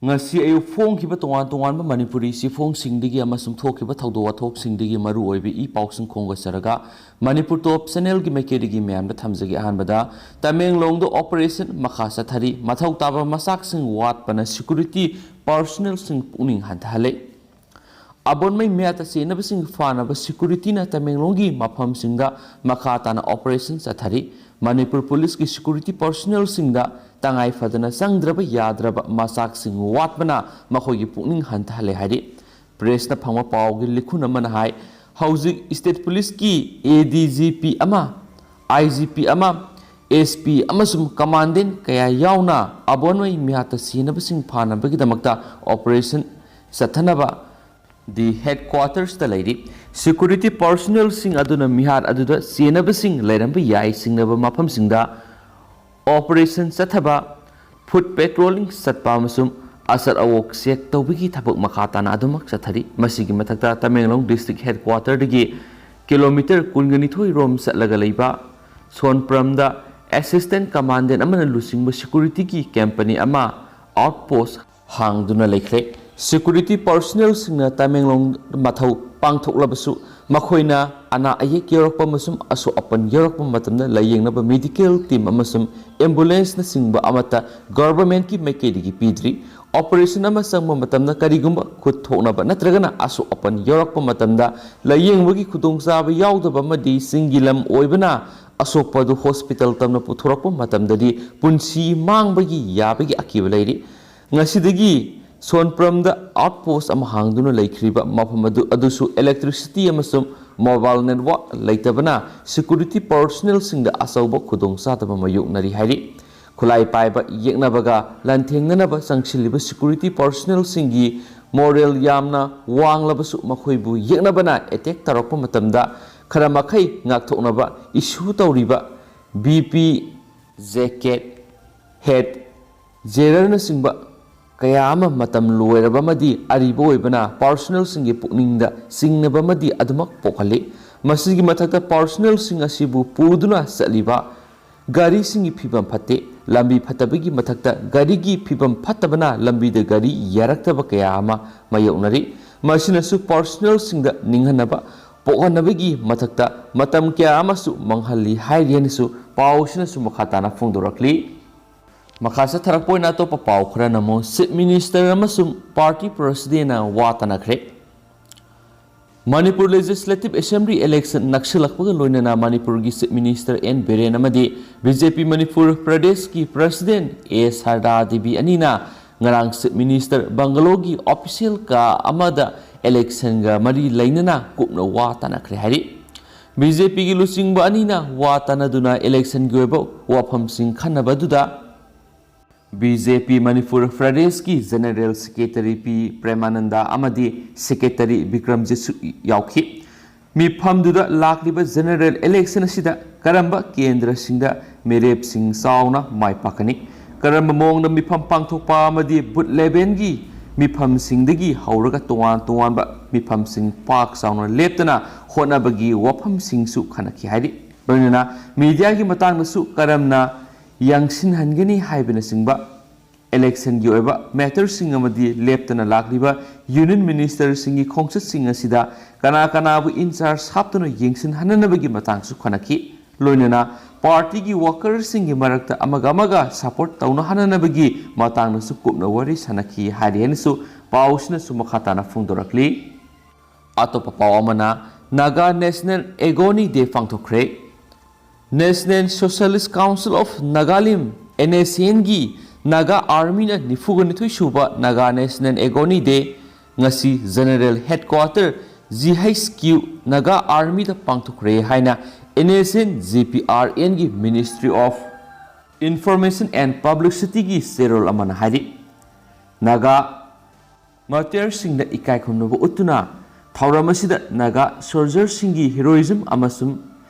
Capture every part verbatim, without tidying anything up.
ꯉꯁꯤ ꯑꯌꯨꯛ ꯐꯣꯡꯈꯤꯕ ꯇꯣꯉꯥꯟ ꯇꯣꯉꯥꯟꯕ ꯃꯅꯤꯄꯨꯔꯤ ꯆꯦꯐꯣꯡꯁꯤꯡꯗꯒꯤ ꯑꯃꯁꯨꯡ ꯊꯣꯛꯈꯤꯕ ꯊꯧꯗꯣꯛ ꯋꯥꯊꯣꯛꯁꯤꯡꯗꯒꯤ ꯃꯔꯨ ꯑꯣꯏꯕ ꯏ ꯄꯥꯎꯁꯤꯡ ꯈꯣꯝꯒꯠꯆꯔꯒ ꯃꯅꯤꯄꯨꯔ ꯇꯣꯞ ꯆꯦꯅꯦꯜꯒꯤ ꯃꯥꯏꯀꯩꯗꯒꯤ ꯃꯌꯥꯝꯗ ꯊꯝꯖꯒꯦ꯫ ꯑꯍꯥꯟꯕꯗ, ꯇꯃꯦꯡꯂꯣꯡꯗ ꯑꯣꯄꯔꯦꯁꯟ ꯃꯈꯥ ꯆꯠꯊꯔꯤ꯫ ꯃꯊꯧ ꯇꯥꯕ ꯃꯆꯥꯛꯁꯤꯡ ꯋꯥꯠꯄꯅ ꯁꯦꯀ꯭ꯌꯨꯔꯤꯇꯤ ꯄꯥꯔꯁꯣꯅꯦꯜꯁꯤꯡ ꯄꯨꯛꯅꯤꯡ ꯍꯟꯊꯍꯜꯂꯦ꯫ ꯑꯕꯣꯟꯃꯩ ꯃꯤꯌꯥꯠꯇ ꯆꯦꯟꯅꯕꯁꯤꯡ ꯐꯥꯅꯕ ꯁꯦꯀ꯭ꯌꯨꯔꯤꯇꯤꯅ ꯇꯃꯦꯡꯂꯣꯡꯒꯤ ꯃꯐꯝꯁꯤꯡꯗ ꯃꯈꯥ ꯇꯥꯅ ꯑꯣꯄꯔꯦꯁꯟ ꯆꯠꯊꯔꯤ꯫ ꯃꯅꯤꯄꯨꯔ ꯄꯨꯂꯤꯁꯀꯤ ꯁꯦꯀ꯭ꯌꯨꯔꯤꯇꯤ ꯄꯥꯔꯁꯣꯅꯦꯜꯁꯤꯡꯗ ꯇꯉꯥꯏ ꯐꯗꯅ ꯆꯪꯗ꯭ꯔꯕ ꯌꯥꯗ꯭ꯔꯕ ꯃꯆꯥꯛꯁꯤꯡ ꯋꯥꯠꯄꯅ ꯃꯈꯣꯏꯒꯤ ꯄꯨꯛꯅꯤꯡ ꯍꯟꯊꯍꯜꯂꯦ ꯍꯥꯏꯔꯤ꯫ ꯄ꯭ꯔꯦꯁꯅ ꯐꯪꯕ ꯄꯥꯎꯒꯤ ꯂꯤꯈꯨꯟ ꯑꯃꯅ ꯍꯥꯏ, ꯍꯧꯖꯤꯛ ꯁ꯭ꯇꯦꯠ ꯄꯨꯂꯤꯁꯀꯤ ꯑꯦ ꯗꯤ ꯖꯤ ꯄꯤ ꯑꯃ, ꯑꯥꯏ ꯖꯤ ꯄꯤ ꯑꯃ, ꯑꯦꯁ ꯄꯤ ꯑꯃꯁꯨꯡ ꯀꯃꯥꯟꯗꯦꯟ ꯀꯌꯥ ꯌꯥꯎꯅ ꯑꯕꯣꯟꯃꯩ ꯃꯤꯌꯥꯠꯇ ꯆꯦꯟꯅꯕꯁꯤꯡ ꯐꯥꯅꯕꯒꯤꯗꯃꯛꯇ ꯑꯣꯄꯔꯦꯁꯟ ꯆꯠꯊꯅꯕ ꯗꯤ ꯍꯦꯗꯀ꯭ꯋꯥꯇꯔꯁꯇ ꯂꯩꯔꯤ꯫ ꯁꯦꯀ꯭ꯌꯨꯔꯤꯇꯤ ꯄꯥꯔꯁꯣꯅꯦꯜꯁꯤꯡ ꯑꯗꯨꯅ ꯃꯤꯍꯥꯠ ꯑꯗꯨꯗ ꯆꯦꯟꯅꯕꯁꯤꯡ ꯂꯩꯔꯝꯕ ꯌꯥꯏ ꯆꯤꯡꯅꯕ ꯃꯐꯝꯁꯤꯡꯗ ꯑꯣꯄꯔꯦꯁꯟ ꯆꯠꯊꯕ, ꯐꯨꯠ ꯄꯦꯇ꯭ꯔꯣꯂꯤꯡ ꯆꯠꯄ ꯑꯃꯁꯨꯡ ꯑꯆꯠ ꯑꯋꯣꯛ ꯆꯦꯛ ꯇꯧꯕꯒꯤ ꯊꯕꯛ ꯃꯈꯥ ꯇꯥꯅ ꯑꯗꯨꯃꯛ ꯆꯠꯊꯔꯤ꯫ ꯃꯁꯤꯒꯤ ꯃꯊꯛꯇ ꯇꯃꯦꯡꯂꯣꯡ ꯗꯤꯁꯇ꯭ꯔꯤꯛ ꯍꯦꯗꯀ꯭ꯋꯥꯇꯔꯗꯒꯤ ꯀꯤꯂꯣꯃꯤꯇꯔ ꯀꯨꯟꯒ ꯅꯤꯊꯣꯏ ꯔꯣꯝ ꯆꯠꯂꯒ ꯂꯩꯕ ꯁꯣꯟꯄ꯭ꯔꯝꯗ ꯑꯦꯁꯤꯁꯇꯦꯟ ꯀꯃꯥꯟꯗꯦꯟ ꯑꯃꯅ ꯂꯨꯆꯤꯡꯕ ꯁꯦꯀ꯭ꯌꯨꯔꯤꯇꯤꯒꯤ ꯀꯦꯝꯄꯅꯤ ꯑꯃ ꯑꯥꯎꯠꯄꯣꯁ ꯍꯥꯡꯗꯨꯅ ꯂꯩꯈ꯭ꯔꯦ꯫ ꯁꯦꯀ꯭ꯌꯨꯔꯤꯇꯤ ꯄꯥꯔꯁꯣꯅꯦꯜꯁꯤꯡꯅ ꯇꯃꯦꯡꯂꯣꯡ ꯃꯊꯧ ꯄꯥꯡꯊꯣꯛꯂꯕꯁꯨ, ꯃꯈꯣꯏꯅ ꯑꯅꯥ ꯑꯌꯦꯛ ꯌꯥꯎꯔꯛꯄ ꯑꯃꯁꯨꯡ ꯑꯁꯣꯛ ꯑꯄꯟ ꯌꯥꯎꯔꯛꯄ ꯃꯇꯝꯗ ꯂꯥꯌꯦꯡꯅꯕ ꯃꯦꯗꯤꯀꯦꯜ ꯇꯤꯝ ꯑꯃꯁꯨꯡ ꯑꯦꯝꯕꯨꯂꯦꯟꯁꯅꯆꯤꯡꯕ ꯑꯃꯠꯇ ꯒꯚꯔꯟꯃꯦꯟꯠꯀꯤ ꯃꯥꯏꯀꯩꯗꯒꯤ ꯄꯤꯗ꯭ꯔꯤ꯫ ꯑꯣꯄꯔꯦꯁꯟ ꯑꯃ ꯆꯪꯕ ꯃꯇꯝꯗ ꯀꯔꯤꯒꯨꯝꯕ ꯈꯨꯠ ꯊꯣꯛꯅꯕ ꯅꯠꯇ꯭ꯔꯒꯅ ꯑꯁꯣꯛ ꯑꯄꯟ ꯌꯥꯎꯔꯛꯄ ꯃꯇꯝꯗ ꯂꯥꯌꯦꯡꯕꯒꯤ ꯈꯨꯗꯣꯡꯆꯥꯕ ꯌꯥꯎꯗꯕ ꯑꯃꯗꯤ ꯆꯤꯡꯒꯤ ꯂꯝ ꯑꯣꯏꯕꯅ ꯑꯁꯣꯛꯄ ꯑꯗꯨ ꯍꯣꯁꯄꯤꯇꯥꯜ ꯇꯝꯅ ꯄꯨꯊꯣꯔꯛꯄ ꯃꯇꯝꯗꯗꯤ ꯄꯨꯟꯁꯤ ꯃꯥꯡꯕꯒꯤ ꯌꯥꯕꯒꯤ ꯑꯀꯤꯕ ꯂꯩꯔꯤ꯫ ꯉꯁꯤꯗꯒꯤ ꯁꯣꯟꯄ꯭ꯔꯝꯗ ꯑꯥꯎꯠꯄꯣꯁ ꯑꯃ ꯍꯥꯡꯗꯨꯅ ꯂꯩꯈ꯭ꯔꯤꯕ ꯃꯐꯝ ꯑꯗꯨ, ꯑꯗꯨꯁꯨ ꯏꯂꯦꯛꯇ꯭ꯔꯤꯁꯤꯇꯤ ꯑꯃꯁꯨꯡ ꯃꯣꯕꯥꯏꯜ ꯅꯦꯠꯋꯥꯔꯛ ꯂꯩꯇꯕꯅ ꯁꯦꯀ꯭ꯌꯨꯔꯤꯇꯤ ꯄꯥꯔꯁꯣꯅꯦꯜꯁꯤꯡꯗ ꯑꯆꯧꯕ ꯈꯨꯗꯣꯡꯆꯥꯗꯕ ꯃꯥꯌꯣꯛꯅꯔꯤ ꯍꯥꯏꯔꯤ꯫ ꯈꯨꯠꯂꯥꯏ ꯄꯥꯏꯕ ꯌꯦꯛꯅꯕꯒ ꯂꯥꯟꯊꯦꯡꯅꯅꯕ ꯆꯪꯁꯤꯜꯂꯤꯕ ꯁꯦꯀ꯭ꯌꯨꯔꯤꯇꯤ ꯄꯥꯔꯁꯣꯅꯦꯜꯁꯤꯡꯒꯤ ꯃꯣꯔꯦꯜ ꯌꯥꯝꯅ ꯋꯥꯡꯂꯕꯁꯨ, ꯃꯈꯣꯏꯕꯨ ꯌꯦꯛꯅꯕꯅ ꯑꯦꯇꯦꯛ ꯇꯧꯔꯛꯄ ꯃꯇꯝꯗ ꯈꯔ ꯃꯈꯩ ꯉꯥꯛꯊꯣꯛꯅꯕ ꯏꯁꯨ ꯇꯧꯔꯤꯕ ꯕꯤ ꯄꯤ ꯖꯦꯀꯦꯠ, ꯍꯦꯠ, ꯖꯦꯔꯔꯅꯆꯤꯡꯕ ꯀꯌꯥ ꯑꯃ ꯃꯇꯝ ꯂꯣꯏꯔꯕ ꯑꯃꯗꯤ ꯑꯔꯤꯕ ꯑꯣꯏꯕꯅ ꯄꯥꯔꯁꯣꯅꯦꯜꯁꯤꯡꯒꯤ ꯄꯨꯛꯅꯤꯡꯗ ꯆꯤꯡꯅꯕ ꯑꯃꯗꯤ ꯑꯗꯨꯃꯛ ꯄꯣꯛꯍꯜꯂꯤ꯫ ꯃꯁꯤꯒꯤ ꯃꯊꯛꯇ ꯄꯥꯔꯁꯣꯅꯦꯜꯁꯤꯡ ꯑꯁꯤꯕꯨ ꯄꯨꯗꯨꯅ ꯆꯠꯂꯤꯕ ꯒꯥꯔꯤꯁꯤꯡꯒꯤ ꯐꯤꯕꯝ ꯐꯠꯇꯦ꯫ ꯂꯝꯕꯤ ꯐꯠꯇꯕꯒꯤ ꯃꯊꯛꯇ ꯒꯥꯔꯤꯒꯤ ꯐꯤꯕꯝ ꯐꯠꯇꯕꯅ ꯂꯝꯕꯤꯗ ꯒꯥꯔꯤ ꯌꯥꯔꯛꯇꯕ ꯀꯌꯥ ꯑꯃ ꯃꯥꯌꯣꯛꯅꯔꯤ꯫ ꯃꯁꯤꯅꯁꯨ ꯄꯥꯔꯁꯣꯅꯦꯜꯁꯤꯡꯗ ꯅꯤꯡꯍꯟꯅꯕ ꯄꯣꯛꯍꯟꯅꯕꯒꯤ ꯃꯊꯛꯇ ꯃꯇꯝ ꯀꯌꯥ ꯑꯃꯁꯨ ꯃꯥꯡꯍꯜꯂꯤ ꯍꯥꯏꯔꯤ ꯍꯥꯏꯅꯁꯨ ꯄꯥꯎꯁꯤꯅꯁꯨ ꯃꯈꯥ ꯇꯥꯅ ꯐꯣꯡꯗꯣꯔꯛꯂꯤ꯫ ꯃꯈꯥ ꯆꯠꯊꯔꯛꯄ ꯑꯣꯏꯅ ꯑꯇꯣꯞꯄ ꯄꯥꯎ ꯈꯔꯅ ꯑꯃꯨꯛ ꯆꯤꯐ ꯃꯤꯅꯤꯁꯇꯔ ꯑꯃꯁꯨꯡ ꯄꯥꯔꯇꯤ ꯄ꯭ꯔꯁꯤꯗꯦꯟꯅ ꯋꯥ ꯇꯥꯅꯈ꯭ꯔꯦ꯫ ꯃꯅꯤꯄꯨꯔ ꯂꯦꯖꯤꯁꯂꯦꯇꯤꯚ ꯑꯦꯁꯦꯝꯕ꯭ꯂꯤ ꯏꯂꯦꯛꯁꯟ ꯅꯛꯁꯤꯜꯂꯛꯄꯒ ꯂꯣꯏꯅꯅ ꯃꯅꯤꯄꯨꯔꯒꯤ ꯆꯤꯐ ꯃꯤꯅꯤꯁꯇꯔ ꯑꯦꯟ ꯕꯤꯔꯦꯟ ꯑꯃꯗꯤ ꯕꯤ ꯖꯦ ꯄꯤ ꯃꯅꯤꯄꯨꯔ ꯄ꯭ꯔꯗꯦꯁꯀꯤ ꯄ꯭ꯔꯁꯤꯗꯦꯟ ꯑꯦ ꯁꯥꯔꯗꯥ ꯗꯦꯕꯤ ꯑꯅꯤꯅ ꯉꯔꯥꯡ ꯆꯤꯐ ꯃꯤꯅꯤꯁꯇꯔ ꯕꯪꯒꯂꯣꯒꯤ ꯑꯣꯐꯤꯁꯤꯌꯦꯜ ꯀꯥ ꯑꯃꯗ ꯏꯂꯦꯛꯁꯟꯒ ꯃꯔꯤ ꯂꯩꯅꯅ ꯀꯨꯞꯅ ꯋꯥ ꯇꯥꯅꯈ꯭ꯔꯦ ꯍꯥꯏꯔꯤ꯫ ꯕꯤ ꯖꯦ ꯄꯤꯒꯤ ꯂꯨꯆꯤꯡꯕ ꯑꯅꯤꯅ ꯋꯥ ꯇꯥꯅꯗꯨꯅ ꯏꯂꯦꯛꯁꯟꯒꯤ ꯑꯣꯏꯕ ꯋꯥꯐꯝꯁꯤꯡ ꯈꯟꯅꯕꯗꯨꯗ ꯕꯤ ꯖꯦ ꯄꯤ ꯃꯅꯤꯄꯨꯔ ꯄ꯭ꯔꯗꯦꯁꯀꯤ ꯖꯦꯅꯔꯦꯜ ꯁꯦꯀ꯭ꯔꯦꯇꯔꯤ ꯄꯤ ꯄ꯭ꯔꯦꯃꯥꯅꯟꯗ ꯑꯃꯗꯤ ꯁꯦꯀ꯭ꯔꯦꯇꯔꯤ ꯕꯤꯀ꯭ꯔꯝꯖꯤꯠꯁꯨ ꯌꯥꯎꯈꯤ꯫ ꯃꯤꯐꯝꯗꯨꯗ ꯂꯥꯛꯂꯤꯕ ꯖꯦꯅꯔꯦꯜ ꯏꯂꯦꯛꯁꯟ ꯑꯁꯤꯗ ꯀꯔꯝꯕ ꯀꯦꯟꯗ꯭ꯔꯁꯤꯡꯗ ꯃꯤꯔꯦꯞꯁꯤꯡ ꯆꯥꯎꯅ ꯃꯥꯏ ꯄꯥꯛꯀꯅꯤ, ꯀꯔꯝꯕ ꯃꯑꯣꯡꯗ ꯃꯤꯐꯝ ꯄꯥꯡꯊꯣꯛꯄ ꯑꯃꯗꯤ ꯕꯨꯊ ꯂꯦꯚꯦꯜꯒꯤ ꯃꯤꯐꯝꯁꯤꯡꯗꯒꯤ ꯍꯧꯔꯒ ꯇꯣꯉꯥꯟ ꯇꯣꯉꯥꯟꯕ ꯃꯤꯐꯝꯁꯤꯡ ꯄꯥꯛ ꯆꯥꯎꯅ ꯂꯦꯞꯇꯅ ꯍꯣꯠꯅꯕꯒꯤ ꯋꯥꯐꯝꯁꯤꯡꯁꯨ ꯈꯟꯅꯈꯤ ꯍꯥꯏꯔꯤ꯫ ꯂꯣꯏꯅꯅ ꯃꯤꯗꯤꯌꯥꯒꯤ ꯃꯇꯥꯡꯗꯁꯨ ꯀꯔꯝꯅ ꯌꯥꯡꯁꯤꯟꯍꯟꯒꯅꯤ ꯍꯥꯏꯕꯅꯆꯤꯡꯕ ꯏꯂꯦꯛꯁꯟꯒꯤ ꯑꯣꯏꯕ ꯃꯦꯇꯔꯁꯤꯡ ꯑꯃꯗꯤ ꯂꯦꯞꯇꯅ ꯂꯥꯛꯂꯤꯕ ꯌꯨꯅꯤꯌꯟ ꯃꯤꯅꯤꯁꯇꯔꯁꯤꯡꯒꯤ ꯈꯣꯡꯆꯠꯁꯤꯡ ꯑꯁꯤꯗ ꯀꯅꯥ ꯀꯅꯥꯕꯨ ꯏꯟꯆꯥꯔꯖ ꯍꯥꯞꯇꯨꯅ ꯌꯦꯡꯁꯤꯟꯍꯟꯅꯅꯕꯒꯤ ꯃꯇꯥꯡꯁꯨ ꯈꯟꯅꯈꯤ꯫ ꯂꯣꯏꯅꯅ ꯄꯥꯔꯇꯤꯒꯤ ꯋꯥꯀꯔꯁꯤꯡꯒꯤ ꯃꯔꯛꯇ ꯑꯃꯒ ꯑꯃꯒ ꯁꯄꯣꯔꯠ ꯇꯧꯅꯍꯟꯅꯅꯕꯒꯤ ꯃꯇꯥꯡꯗꯁꯨ ꯀꯨꯞꯅ ꯋꯥꯔꯤ ꯁꯥꯟꯅꯈꯤ ꯍꯥꯏꯔꯤ ꯍꯥꯏꯅꯁꯨ ꯄꯥꯎꯁꯤꯅꯁꯨ ꯃꯈꯥ ꯇꯥꯅ ꯐꯣꯡꯗꯣꯔꯛꯂꯤ꯫ ꯑꯇꯣꯞꯄ ꯄꯥꯎ ꯑꯃꯅ, ꯅꯥꯒꯥ ꯅꯦꯁꯅꯦꯜ ꯑꯦꯒꯣꯅꯤ ꯗꯦ ꯄꯥꯡꯊꯣꯛꯈ꯭ꯔꯦ꯫ National Socialist Council of Nagalim, N S ꯑꯦꯟꯒꯤ ꯅꯥꯒꯥ ꯑꯥꯔꯃꯤꯅ ꯅꯤꯐꯨꯒ ꯅꯤꯊꯣꯏ ꯁꯨꯕ ꯅꯥꯒꯥ ꯅꯦꯁꯅꯦꯜ ꯑꯦꯒꯣꯅꯤ ꯗꯦ ꯉꯁꯤ general headquarter G H Q Naga ꯑꯥꯔꯃꯤꯗ ꯄꯥꯡꯊꯣꯛꯈ꯭ꯔꯦ ꯍꯥꯏꯅ N S N G P R ꯑꯦꯟꯒꯤ Ministry of Information and Publicityꯒꯤ ꯆꯦꯔꯣꯜ ꯑꯃꯅ ꯍꯥꯏꯔꯤ꯫ ꯅꯥꯒꯥ ꯃꯥꯔꯇꯤꯌꯔꯁꯤꯡꯗ ꯏꯀꯥꯏ ꯈꯨꯝꯅꯕ ꯎꯠꯇꯨꯅ ꯊꯧꯔꯝ ꯑꯁꯤꯗ ꯅꯥꯒꯥ ꯁꯣꯜꯖꯔꯁꯤꯡꯒꯤ ꯍꯤꯔꯣꯏꯖꯝ ꯑꯃꯁꯨꯡ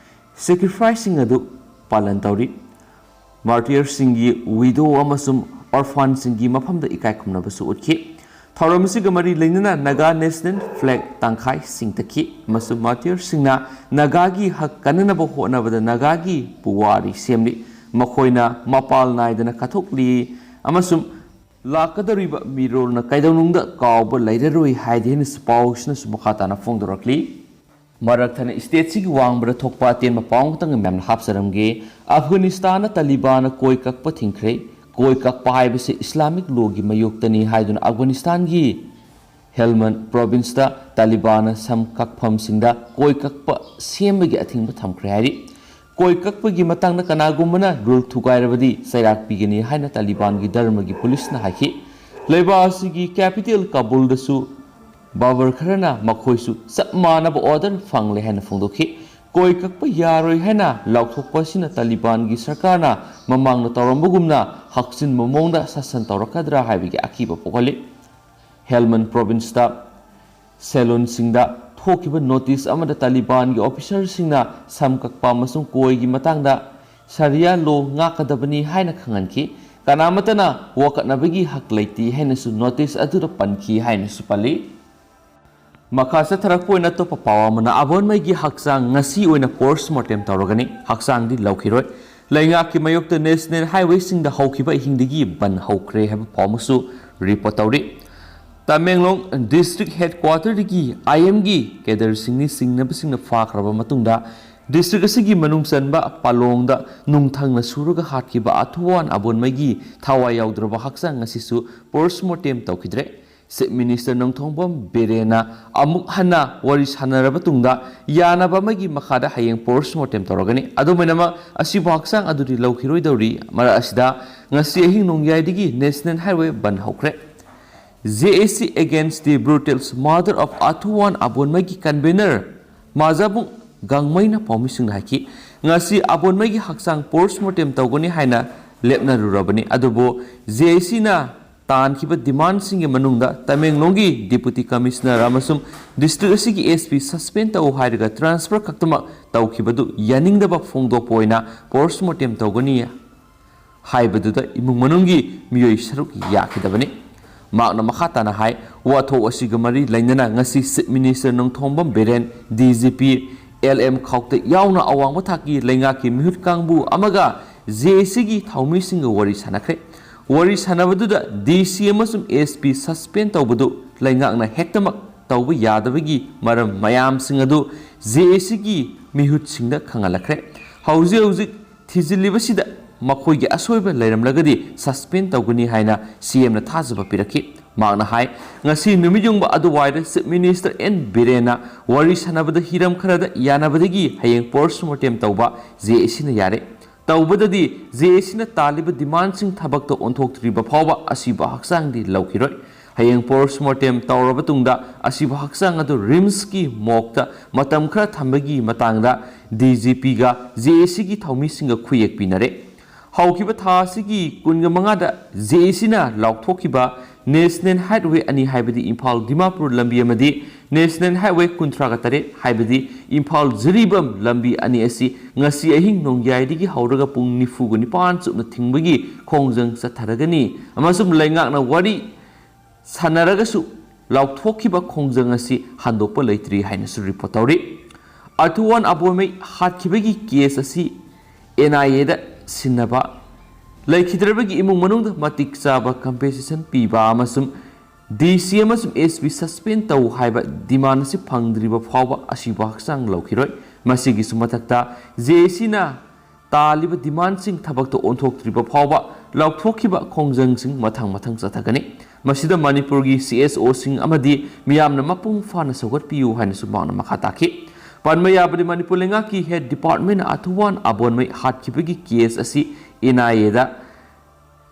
ꯁꯦꯀ꯭ꯔꯤꯐꯥꯏꯁꯁꯤꯡ ꯑꯗꯨ ꯄꯥꯂꯟ ꯇꯧꯔꯤ꯫ ꯃꯥꯔꯇꯤꯌꯔꯁꯤꯡꯒꯤ ꯋꯤꯗꯣ ꯑꯃꯁꯨꯡ ꯑꯣꯔꯐꯥꯟꯁꯤꯡꯒꯤ ꯃꯐꯝꯗ ꯏꯀꯥꯏ ꯈꯨꯝꯅꯕꯁꯨ ꯎꯠꯈꯤ꯫ ꯊꯧꯔꯝ ꯑꯁꯤꯒ ꯃꯔꯤ ꯂꯩꯅꯅ ꯅꯥꯒꯥ ꯅꯦꯁꯅꯦꯜ ꯐ꯭ꯂꯦꯒ ꯇꯪꯈꯥꯏ ꯆꯤꯡꯊꯈꯤ ꯑꯃꯁꯨꯡ ꯃꯥꯔꯇꯤꯌꯔꯁꯤꯡꯅ ꯅꯥꯒꯥꯒꯤ ꯍꯛ ꯀꯟꯅꯅꯕ ꯍꯣꯠꯅꯕꯗ ꯅꯥꯒꯥꯒꯤ ꯄꯨꯋꯥꯔꯤ ꯁꯦꯝꯂꯤ꯫ ꯃꯈꯣꯏꯅ ꯃꯄꯥꯜ ꯅꯥꯏꯗꯅ ꯀꯠꯊꯣꯛꯂꯤ ꯑꯃꯁꯨꯡ ꯂꯥꯛꯀꯗꯧꯔꯤꯕ ꯃꯤꯔꯣꯜꯅ ꯀꯩꯗꯧꯅꯨꯡꯗ ꯀꯥꯎꯕ ꯂꯩꯔꯔꯣꯏ ꯍꯥꯏꯗꯤ ꯍꯥꯏꯅꯁꯨ ꯄꯥꯎꯁꯤꯅꯁꯨ ꯃꯈꯥ ꯇꯥꯅ ꯐꯣꯡꯗꯣꯔꯛꯂꯤ꯫ ꯃꯔꯛ ꯊꯠꯅ ꯁ꯭ꯇꯦꯠꯁꯤꯒꯤ ꯋꯥꯡꯃꯗ ꯊꯣꯛꯄ ꯑꯇꯦꯟꯕ ꯄꯥꯎ ꯑꯃꯇꯪ ꯃꯌꯥꯝꯅ ꯍꯥꯞꯆꯔꯝꯒꯦ꯫ ꯑꯐꯒꯥꯅꯤꯁꯇꯥꯟꯅ ꯇꯥꯂꯤꯕꯥꯟꯅ ꯀꯣꯏ ꯀꯛꯄ ꯊꯤꯡꯈ꯭ꯔꯦ꯫ ꯀꯣꯏ ꯀꯛꯄ ꯍꯥꯏꯕꯁꯤ ꯏꯁꯂꯥꯃꯤꯛ ꯂꯣꯒꯤ ꯃꯥꯌꯣꯛꯇꯅꯤ ꯍꯥꯏꯗꯨꯅ ꯑꯐꯒꯥꯅꯤꯁꯇꯥꯟꯒꯤ ꯍꯦꯜꯃꯟ ꯄ꯭ꯔꯣꯚꯤꯟꯁꯇ ꯇꯥꯂꯤꯕꯥꯟꯅ ꯁꯝ ꯀꯛꯐꯝꯁꯤꯡꯗ ꯀꯣꯏ ꯀꯛꯄ ꯁꯦꯝꯕꯒꯤ ꯑꯊꯤꯡꯕ ꯊꯝꯈ꯭ꯔꯦ ꯍꯥꯏꯔꯤ꯫ ꯀꯣꯏ ꯀꯛꯄꯒꯤ ꯃꯇꯥꯡꯗ ꯀꯅꯥꯒꯨꯝꯕꯅ ꯔꯨꯜ ꯊꯨꯒꯥꯏꯔꯕꯗꯤ ꯆꯩꯔꯥꯛ ꯄꯤꯒꯅꯤ ꯍꯥꯏꯅ ꯇꯥꯂꯤꯕꯥꯟꯒꯤ ꯙꯔꯃꯒꯤ ꯄꯨꯂꯤꯁꯅ ꯍꯥꯏꯈꯤ꯫ ꯂꯩꯕꯥꯛ ꯑꯁꯤꯒꯤ ꯀꯦꯄꯤꯇꯦꯜ ꯀꯥꯕꯨꯜꯗꯁꯨ ꯕꯥꯕꯔ ꯈꯔꯅ ꯃꯈꯣꯏꯁꯨ ꯆꯞ ꯃꯥꯟꯅꯕ ꯑꯣꯔꯗꯔ ꯐꯪꯂꯦ ꯍꯥꯏꯅ ꯐꯣꯡꯗꯣꯛꯈꯤ꯫ ꯀꯣꯏ ꯀꯛꯄ ꯌꯥꯔꯣꯏ ꯍꯥꯏꯅ ꯂꯥꯎꯊꯣꯛꯄ ꯑꯁꯤꯅ ꯇꯥꯂꯤꯕꯥꯟꯒꯤ ꯁꯔꯀꯥꯔꯅ ꯃꯃꯥꯡꯗ ꯇꯧꯔꯝꯕꯒꯨꯝꯅ ꯍꯛꯆꯤꯟꯕ ꯃꯑꯣꯡꯗ ꯁꯥꯁꯟ ꯇꯧꯔꯛꯀꯗ꯭ꯔꯥ ꯍꯥꯏꯕꯒꯤ ꯑꯀꯤꯕ ꯄꯣꯛꯍꯜꯂꯤ꯫ ꯍꯦꯜꯃꯟ ꯄ꯭ꯔꯣꯚꯤꯟꯁꯇ ꯁꯦꯂꯨꯟꯁꯤꯡꯗ ꯊꯣꯛꯈꯤꯕ ꯅꯣꯇꯤꯁ ꯑꯃꯗ ꯇꯥꯂꯤꯕꯥꯟꯒꯤ ꯑꯣꯐꯤꯁꯔꯁꯤꯡꯅ ꯁꯝ ꯀꯛꯄ ꯑꯃꯁꯨꯡ ꯀꯣꯏꯒꯤ ꯃꯇꯥꯡꯗ ꯁꯔꯤꯌꯥ ꯂꯣ ꯉꯥꯛꯀꯗꯕꯅꯤ ꯍꯥꯏꯅ ꯈꯪꯍꯟꯈꯤ꯫ ꯀꯅꯥꯃꯠꯇꯅ ꯋꯥꯀꯠꯅꯕꯒꯤ ꯍꯛ ꯂꯩꯇꯦ ꯍꯥꯏꯅꯁꯨ ꯅꯣꯇꯤꯁ ꯑꯗꯨꯗ ꯄꯟꯈꯤ ꯍꯥꯏꯅꯁꯨ ꯄꯜꯂꯤ꯫ ꯃꯈꯥ ꯆꯠꯊꯔꯛꯄ ꯑꯣꯏꯅ ꯑꯇꯣꯞꯄ ꯄꯥꯎ ꯑꯃꯅ ꯑꯕꯣꯟꯃꯩꯒꯤ ꯍꯛꯆꯥꯡ ꯉꯁꯤ ꯑꯣꯏꯅ ꯄꯣꯁꯃꯣꯔꯇꯦꯝ ꯇꯧꯔꯒꯅꯤ꯫ ꯍꯛꯆꯥꯡꯗꯤ ꯂꯧꯈꯤꯔꯣꯏ꯫ ꯂꯩꯉꯥꯛꯀꯤ ꯃꯥꯌꯣꯛꯇ ꯅꯦꯁꯅꯦꯜ ꯍꯥꯏꯋꯦꯁꯤꯡꯗ ꯍꯧꯈꯤꯕ ꯑꯍꯤꯡꯗꯒꯤ ꯕꯟ ꯍꯧꯈ꯭ꯔꯦ ꯍꯥꯏꯕ ꯄꯥꯎ ꯑꯃꯁꯨ ꯔꯤꯄꯣꯔꯠ ꯇꯧꯔꯤ꯫ ꯇꯃꯦꯡꯂꯣꯡ ꯗꯤꯁꯇ꯭ꯔꯤꯛ ꯍꯦꯗꯀ꯭ꯋꯥꯇꯔꯗꯒꯤ ꯑꯥꯏ ꯑꯦꯝꯒꯤ ꯀꯦꯗꯔꯁꯤꯡꯅꯤ ꯆꯤꯡꯅꯕꯁꯤꯡꯅ ꯐꯥꯈ꯭ꯔꯕ ꯃꯇꯨꯡꯗ ꯗꯤꯁꯇ꯭ꯔꯤꯛ ꯑꯁꯤꯒꯤ ꯃꯅꯨꯡ ꯆꯟꯕ ꯄꯥꯂꯣꯡꯗ ꯅꯨꯡꯊꯪꯅ ꯁꯨꯔꯒ ꯍꯥꯠꯈꯤꯕ ꯑꯊꯨꯋꯥꯟ ꯑꯕꯣꯟꯃꯩꯒꯤ ꯊꯋꯥꯏ ꯌꯥꯎꯗ꯭ꯔꯕ ꯍꯛꯆꯥꯡ ꯑꯁꯤꯁꯨ ꯄꯣꯁꯃꯣꯔꯇꯦꯝ ꯇꯧꯈꯤꯗ꯭ꯔꯦ꯫ ꯆꯤꯐ ꯃꯤꯅꯤꯁꯇꯔ ꯅꯣꯡꯊꯣꯝꯕꯝ ꯕꯤꯔꯦꯟꯅ ꯑꯃꯨꯛ ꯍꯟꯅ ꯋꯥꯔꯤ ꯁꯥꯟꯅꯔꯕ ꯇꯨꯡꯗ ꯌꯥꯅꯕ ꯑꯃꯒꯤ ꯃꯈꯥꯗ ꯍꯌꯦꯡ ꯄꯣꯁꯃꯣꯔꯇꯦꯝ ꯇꯧꯔꯒꯅꯤ꯫ ꯑꯗꯨꯝ ꯑꯣꯏꯅꯃꯛ ꯑꯁꯤꯕꯨ ꯍꯛꯆꯥꯡ ꯑꯗꯨꯗꯤ ꯂꯧꯈꯤꯔꯣꯏꯗꯧꯔꯤ꯫ ꯃꯔꯛ ꯑꯁꯤꯗ ꯉꯁꯤ ꯑꯍꯤꯡ ꯅꯣꯡꯌꯥꯏꯗꯒꯤ ꯅꯦꯁꯅꯦꯜ ꯍꯥꯏꯋꯦ ꯕꯟ ꯍꯧꯈ꯭ꯔꯦ꯫ J A C Against the Brutal Murder of Athuwan Abonmaiꯒꯤ ꯀꯟꯚꯦꯅꯔ ꯃꯥꯖꯥꯕꯨꯡ ꯒꯥꯡꯃꯩꯅ ꯄꯥꯎꯃꯤꯁꯤꯡꯗ ꯍꯥꯏꯈꯤ, ꯉꯁꯤ ꯑꯕꯣꯟꯃꯩꯒꯤ ꯍꯛꯆꯥꯡ ꯄꯣꯁꯃꯣꯔꯇꯦꯝ ꯇꯧꯒꯅꯤ ꯍꯥꯏꯅ ꯂꯦꯞꯅꯔꯨꯔꯕꯅꯤ, ꯑꯗꯨꯕꯨ J A Cꯅ ꯇꯥꯟꯈꯤꯕ ꯗꯤꯃꯥꯟꯁꯤꯡꯒꯤ ꯃꯅꯨꯡꯗ ꯇꯃꯦꯡꯂꯣꯡꯒꯤ ꯗꯤꯄꯨꯇꯤ ꯀꯃꯤꯁꯅꯔ ꯑꯃꯁꯨꯡ ꯗꯤꯁꯇ꯭ꯔꯤꯛ ꯑꯁꯤꯒꯤ S P ꯁꯁꯄꯦꯟ ꯇꯧ ꯍꯥꯏꯔꯒ ꯇ꯭ꯔꯥꯟꯁꯐꯔ ꯈꯛꯇꯃꯛ ꯇꯧꯈꯤꯕꯗꯨ ꯌꯥꯅꯤꯡꯗꯕ ꯐꯣꯡꯗꯣꯛꯄ ꯑꯣꯏꯅ ꯄꯣꯁꯃꯣꯔꯇꯦꯝ ꯇꯧꯒꯅꯤ ꯍꯥꯏꯕꯗꯨꯗ ꯏꯃꯨꯡ ꯃꯅꯨꯡꯒꯤ ꯃꯤꯑꯣꯏ ꯁꯔꯨꯛ ꯌꯥꯈꯤꯗꯕꯅꯤ꯫ ꯃꯍꯥꯛꯅ ꯃꯈꯥ ꯇꯥꯅ ꯍꯥꯏ, ꯋꯥꯊꯣꯛ ꯑꯁꯤꯒ ꯃꯔꯤ ꯂꯩꯅꯅ ꯉꯁꯤ Chief Minister Nongthombam Biren, D G P L M ꯈꯥꯎꯇꯦꯛ ꯌꯥꯎꯅ ꯑꯋꯥꯡꯕ ꯊꯥꯛꯀꯤ ꯂꯩꯉꯥꯛꯀꯤ ꯃꯤꯍꯨꯠ ꯀꯥꯡꯕꯨ ꯑꯃꯒ J A C ꯒꯤ ꯊꯧꯃꯤꯁꯤꯡꯒ ꯋꯥꯔꯤ ꯁꯥꯟꯅꯈ꯭ꯔꯦ꯫ ꯋꯥꯔꯤ ꯁꯥꯟꯅꯕꯗꯨꯗ D C ꯑꯃꯁꯨꯡ S P suspend ꯇꯧꯕꯗꯨ ꯂꯩꯉꯥꯛꯅ ꯍꯦꯛꯇꯃꯛ ꯇꯧꯕ ꯌꯥꯗꯕꯒꯤ ꯃꯔꯝ ꯃꯌꯥꯝꯁꯤꯡ ꯑꯗꯨ J A C ꯒꯤ ꯃꯤꯍꯨꯠꯁꯤꯡꯗ ꯈꯪꯍꯜꯂꯛꯈ꯭ꯔꯦ꯫ ꯍꯧꯖꯤꯛ ꯍꯧꯖꯤꯛ ꯊꯤꯖꯤꯜꯂꯤꯕꯁꯤꯗ ꯃꯈꯣꯏꯒꯤ ꯑꯁꯣꯏꯕ ꯂꯩꯔꯝꯂꯒꯗꯤ suspend ꯇꯧꯒꯅꯤ ꯍꯥꯏꯅ C M ꯅ ꯊꯥꯖꯕ ꯄꯤꯔꯛꯈꯤ꯫ ꯃꯍꯥꯛꯅ ꯍꯥꯏ, ꯉꯁꯤ ꯅꯨꯃꯤꯠ ꯌꯨꯡꯕ ꯑꯗꯨꯋꯥꯏꯗ Chief Minister N ꯕꯤꯔꯦꯟꯅ ꯋꯥꯔꯤ ꯁꯥꯟꯅꯕꯗ ꯍꯤꯔꯝ ꯈꯔꯗ ꯌꯥꯅꯕꯗꯒꯤ ꯍꯌꯦꯡ post mortem ꯇꯧꯕ J A C ꯅ ꯌꯥꯔꯦ꯫ ꯇꯧꯕꯗꯗꯤ J A C ꯅ ꯇꯥꯜꯂꯤꯕ demandꯁꯤꯡ ꯊꯕꯛꯇ ꯑꯣꯟꯊꯣꯛꯇ꯭ꯔꯤꯕ ꯐꯥꯎꯕ ꯑꯁꯤꯕ ꯍꯛꯆꯥꯡꯗꯤ ꯂꯧꯈꯤꯔꯣꯏ꯫ ꯍꯌꯦꯡ post mortem ꯇꯧꯔꯕ ꯇꯨꯡꯗ ꯑꯁꯤꯕ ꯍꯛꯆꯥꯡ ꯑꯗꯨ RIMSꯀꯤ morgueꯇ ꯃꯇꯝ ꯈꯔ ꯊꯝꯕꯒꯤ ꯃꯇꯥꯡꯗ D G P ꯒ J A C ꯒꯤ ꯊꯧꯃꯤꯁꯤꯡꯒ ꯈꯨꯌꯦꯛ ꯄꯤꯅꯔꯦ꯫ ꯍꯧꯈꯤꯕ ꯊꯥ ꯑꯁꯤꯒꯤ ꯀꯨꯟꯒ ꯃꯉꯥꯗ J A C ꯅ ꯂꯥꯎꯊꯣꯛꯈꯤꯕ National Highway ꯑꯅꯤ, ꯍꯥꯏꯕꯗꯤ ꯏꯝꯐꯥꯜ ꯗꯤꯃꯥꯄꯨꯔ ꯂꯝꯕꯤ ꯑꯃꯗꯤ National Highway ꯀꯨꯟꯊ꯭ꯔꯥꯒ ꯇꯔꯦꯠ, ꯍꯥꯏꯕꯗꯤ ꯏꯝꯐꯥꯜ ꯖꯤꯔꯤꯕꯥꯝ ꯂꯝꯕꯤ ꯑꯅꯤ ꯑꯁꯤ ꯉꯁꯤ ꯑꯍꯤꯡ ꯅꯣꯡꯌꯥꯏꯗꯒꯤ ꯍꯧꯔꯒ ꯄꯨꯡ ꯅꯤꯐꯨꯒ ꯅꯤꯄꯥꯟ ꯆꯨꯞꯅ ꯊꯤꯡꯕꯒꯤ ꯈꯣꯡꯖꯪ ꯆꯠꯊꯔꯒꯅꯤ ꯑꯃꯁꯨꯡ ꯂꯩꯉꯥꯛꯅ ꯋꯥꯔꯤ ꯁꯥꯟꯅꯔꯒꯁꯨ ꯂꯥꯎꯊꯣꯛꯈꯤꯕ ꯈꯣꯡꯖꯪ ꯑꯁꯤ ꯍꯟꯗꯣꯛꯄ ꯂꯩꯇ꯭ꯔꯤ ꯍꯥꯏꯅꯁꯨ report ꯇꯧꯔꯤ꯫ ꯑꯊꯨꯋꯥꯟ ꯑꯕꯣꯟꯃꯩ ꯍꯥꯠꯈꯤꯕꯒꯤ case ꯑꯁꯤ N I A ꯗ ꯁꯤꯟꯅꯕ, ꯂꯩꯈꯤꯗ꯭ꯔꯕꯒꯤ ꯏꯃꯨꯡ ꯃꯅꯨꯡꯗ ꯃꯇꯤꯛ ꯆꯥꯕ compensation ꯄꯤꯕ ꯑꯃꯁꯨꯡ D C ꯑꯃꯁꯨꯡ S P suspend ꯇꯧ ꯍꯥꯏꯕ demand ꯑꯁꯤ ꯐꯪꯗ꯭ꯔꯤꯕ ꯐꯥꯎꯕ ꯑꯁꯤꯕ ꯍꯛꯆꯥꯡ ꯂꯧꯈꯤꯔꯣꯏ꯫ ꯃꯁꯤꯒꯤꯁꯨ ꯃꯊꯛꯇ J A C ꯅ ꯇꯥꯜꯂꯤꯕ demandꯁꯤꯡ ꯊꯕꯛꯇ ꯑꯣꯟꯊꯣꯛꯇ꯭ꯔꯤꯕ ꯐꯥꯎꯕ ꯂꯥꯎꯊꯣꯛꯈꯤꯕ ꯈꯣꯡꯖꯪꯁꯤꯡ ꯃꯊꯪ ꯃꯊꯪ ꯆꯠꯊꯒꯅꯤ꯫ ꯃꯁꯤꯗ ꯃꯅꯤꯄꯨꯔꯒꯤ C S Oꯁꯤꯡ ꯑꯃꯗꯤ ꯃꯤꯌꯥꯝꯅ ꯃꯄꯨꯡ ꯐꯥꯅ ꯁꯧꯒꯠꯄꯤꯌꯨ ꯍꯥꯏꯅꯁꯨ ꯃꯍꯥꯛꯅ ꯃꯈꯥ ꯇꯥꯈꯤ꯫ ꯄꯟꯕ ꯌꯥꯕꯗꯤ, ꯃꯅꯤꯄꯨꯔ ꯂꯩꯉꯥꯛꯀꯤ head departmentꯅ ꯑꯊꯨꯋꯥꯟ ꯑꯕꯣꯟꯃꯩ ꯍꯥꯠꯈꯤꯕꯒꯤ case ꯑꯁꯤ N I A the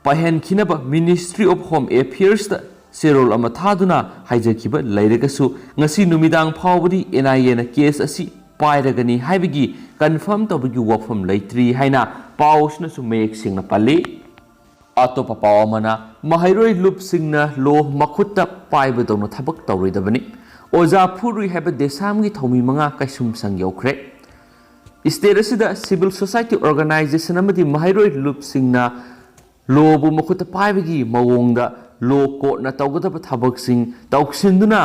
ꯄꯥꯏꯍꯟꯈꯤꯅꯕ Ministry of Home Affairsꯇ ꯆꯦꯔꯣꯜ ꯑꯃ ꯊꯥꯗꯨꯅ ꯍꯥꯏꯖꯈꯤꯕ ꯂꯩꯔꯒꯁꯨ, ꯉꯁꯤ ꯅꯨꯃꯤꯗꯥꯡ ꯐꯥꯎꯕꯗꯤ N I Aꯅ case ꯑꯁꯤ ꯄꯥꯏꯔꯒꯅꯤ ꯍꯥꯏꯕꯒꯤ confirm ꯇꯧꯕꯒꯤ ꯋꯥꯐꯝ ꯂꯩꯇ꯭ꯔꯤ ꯍꯥꯏꯅ ꯄꯥꯎꯁꯤꯅꯁꯨ ꯃꯌꯦꯛ ꯁꯦꯡꯅ ꯄꯜꯂꯤ꯫ ꯑꯇꯣꯞꯄ ꯄꯥꯎ ꯑꯃꯅ, ꯃꯍꯩꯔꯣꯏ ꯂꯨꯞꯁꯤꯡꯅ ꯂꯣ ꯃꯈꯨꯠꯇ ꯄꯥꯏꯕꯗꯧꯅ ꯊꯕꯛ ꯇꯧꯔꯣꯏꯗꯕꯅꯤ꯫ ꯑꯣꯖꯥ ꯐꯨꯔꯨꯏ ꯍꯥꯏꯕ ꯗꯦꯁꯥꯝꯒꯤ ꯊꯧꯃꯤ ꯃꯉꯥ ꯀꯩꯁꯨꯝꯁꯪ ꯌꯧꯈ꯭ꯔꯦ꯫ State ꯑꯁꯤꯗ civil society organization ꯑꯃꯗꯤ ꯃꯍꯩꯔꯣꯏ ꯂꯨꯞꯁꯤꯡꯅ ꯂꯣꯕꯨ ꯃꯈꯨꯠꯇ ꯄꯥꯏꯕꯒꯤ ꯃꯑꯣꯡꯗ ꯂꯣ ꯀꯣꯔꯠꯅ ꯇꯧꯒꯗꯕ ꯊꯕꯛꯁꯤꯡ ꯇꯧꯁꯤꯟꯗꯨꯅ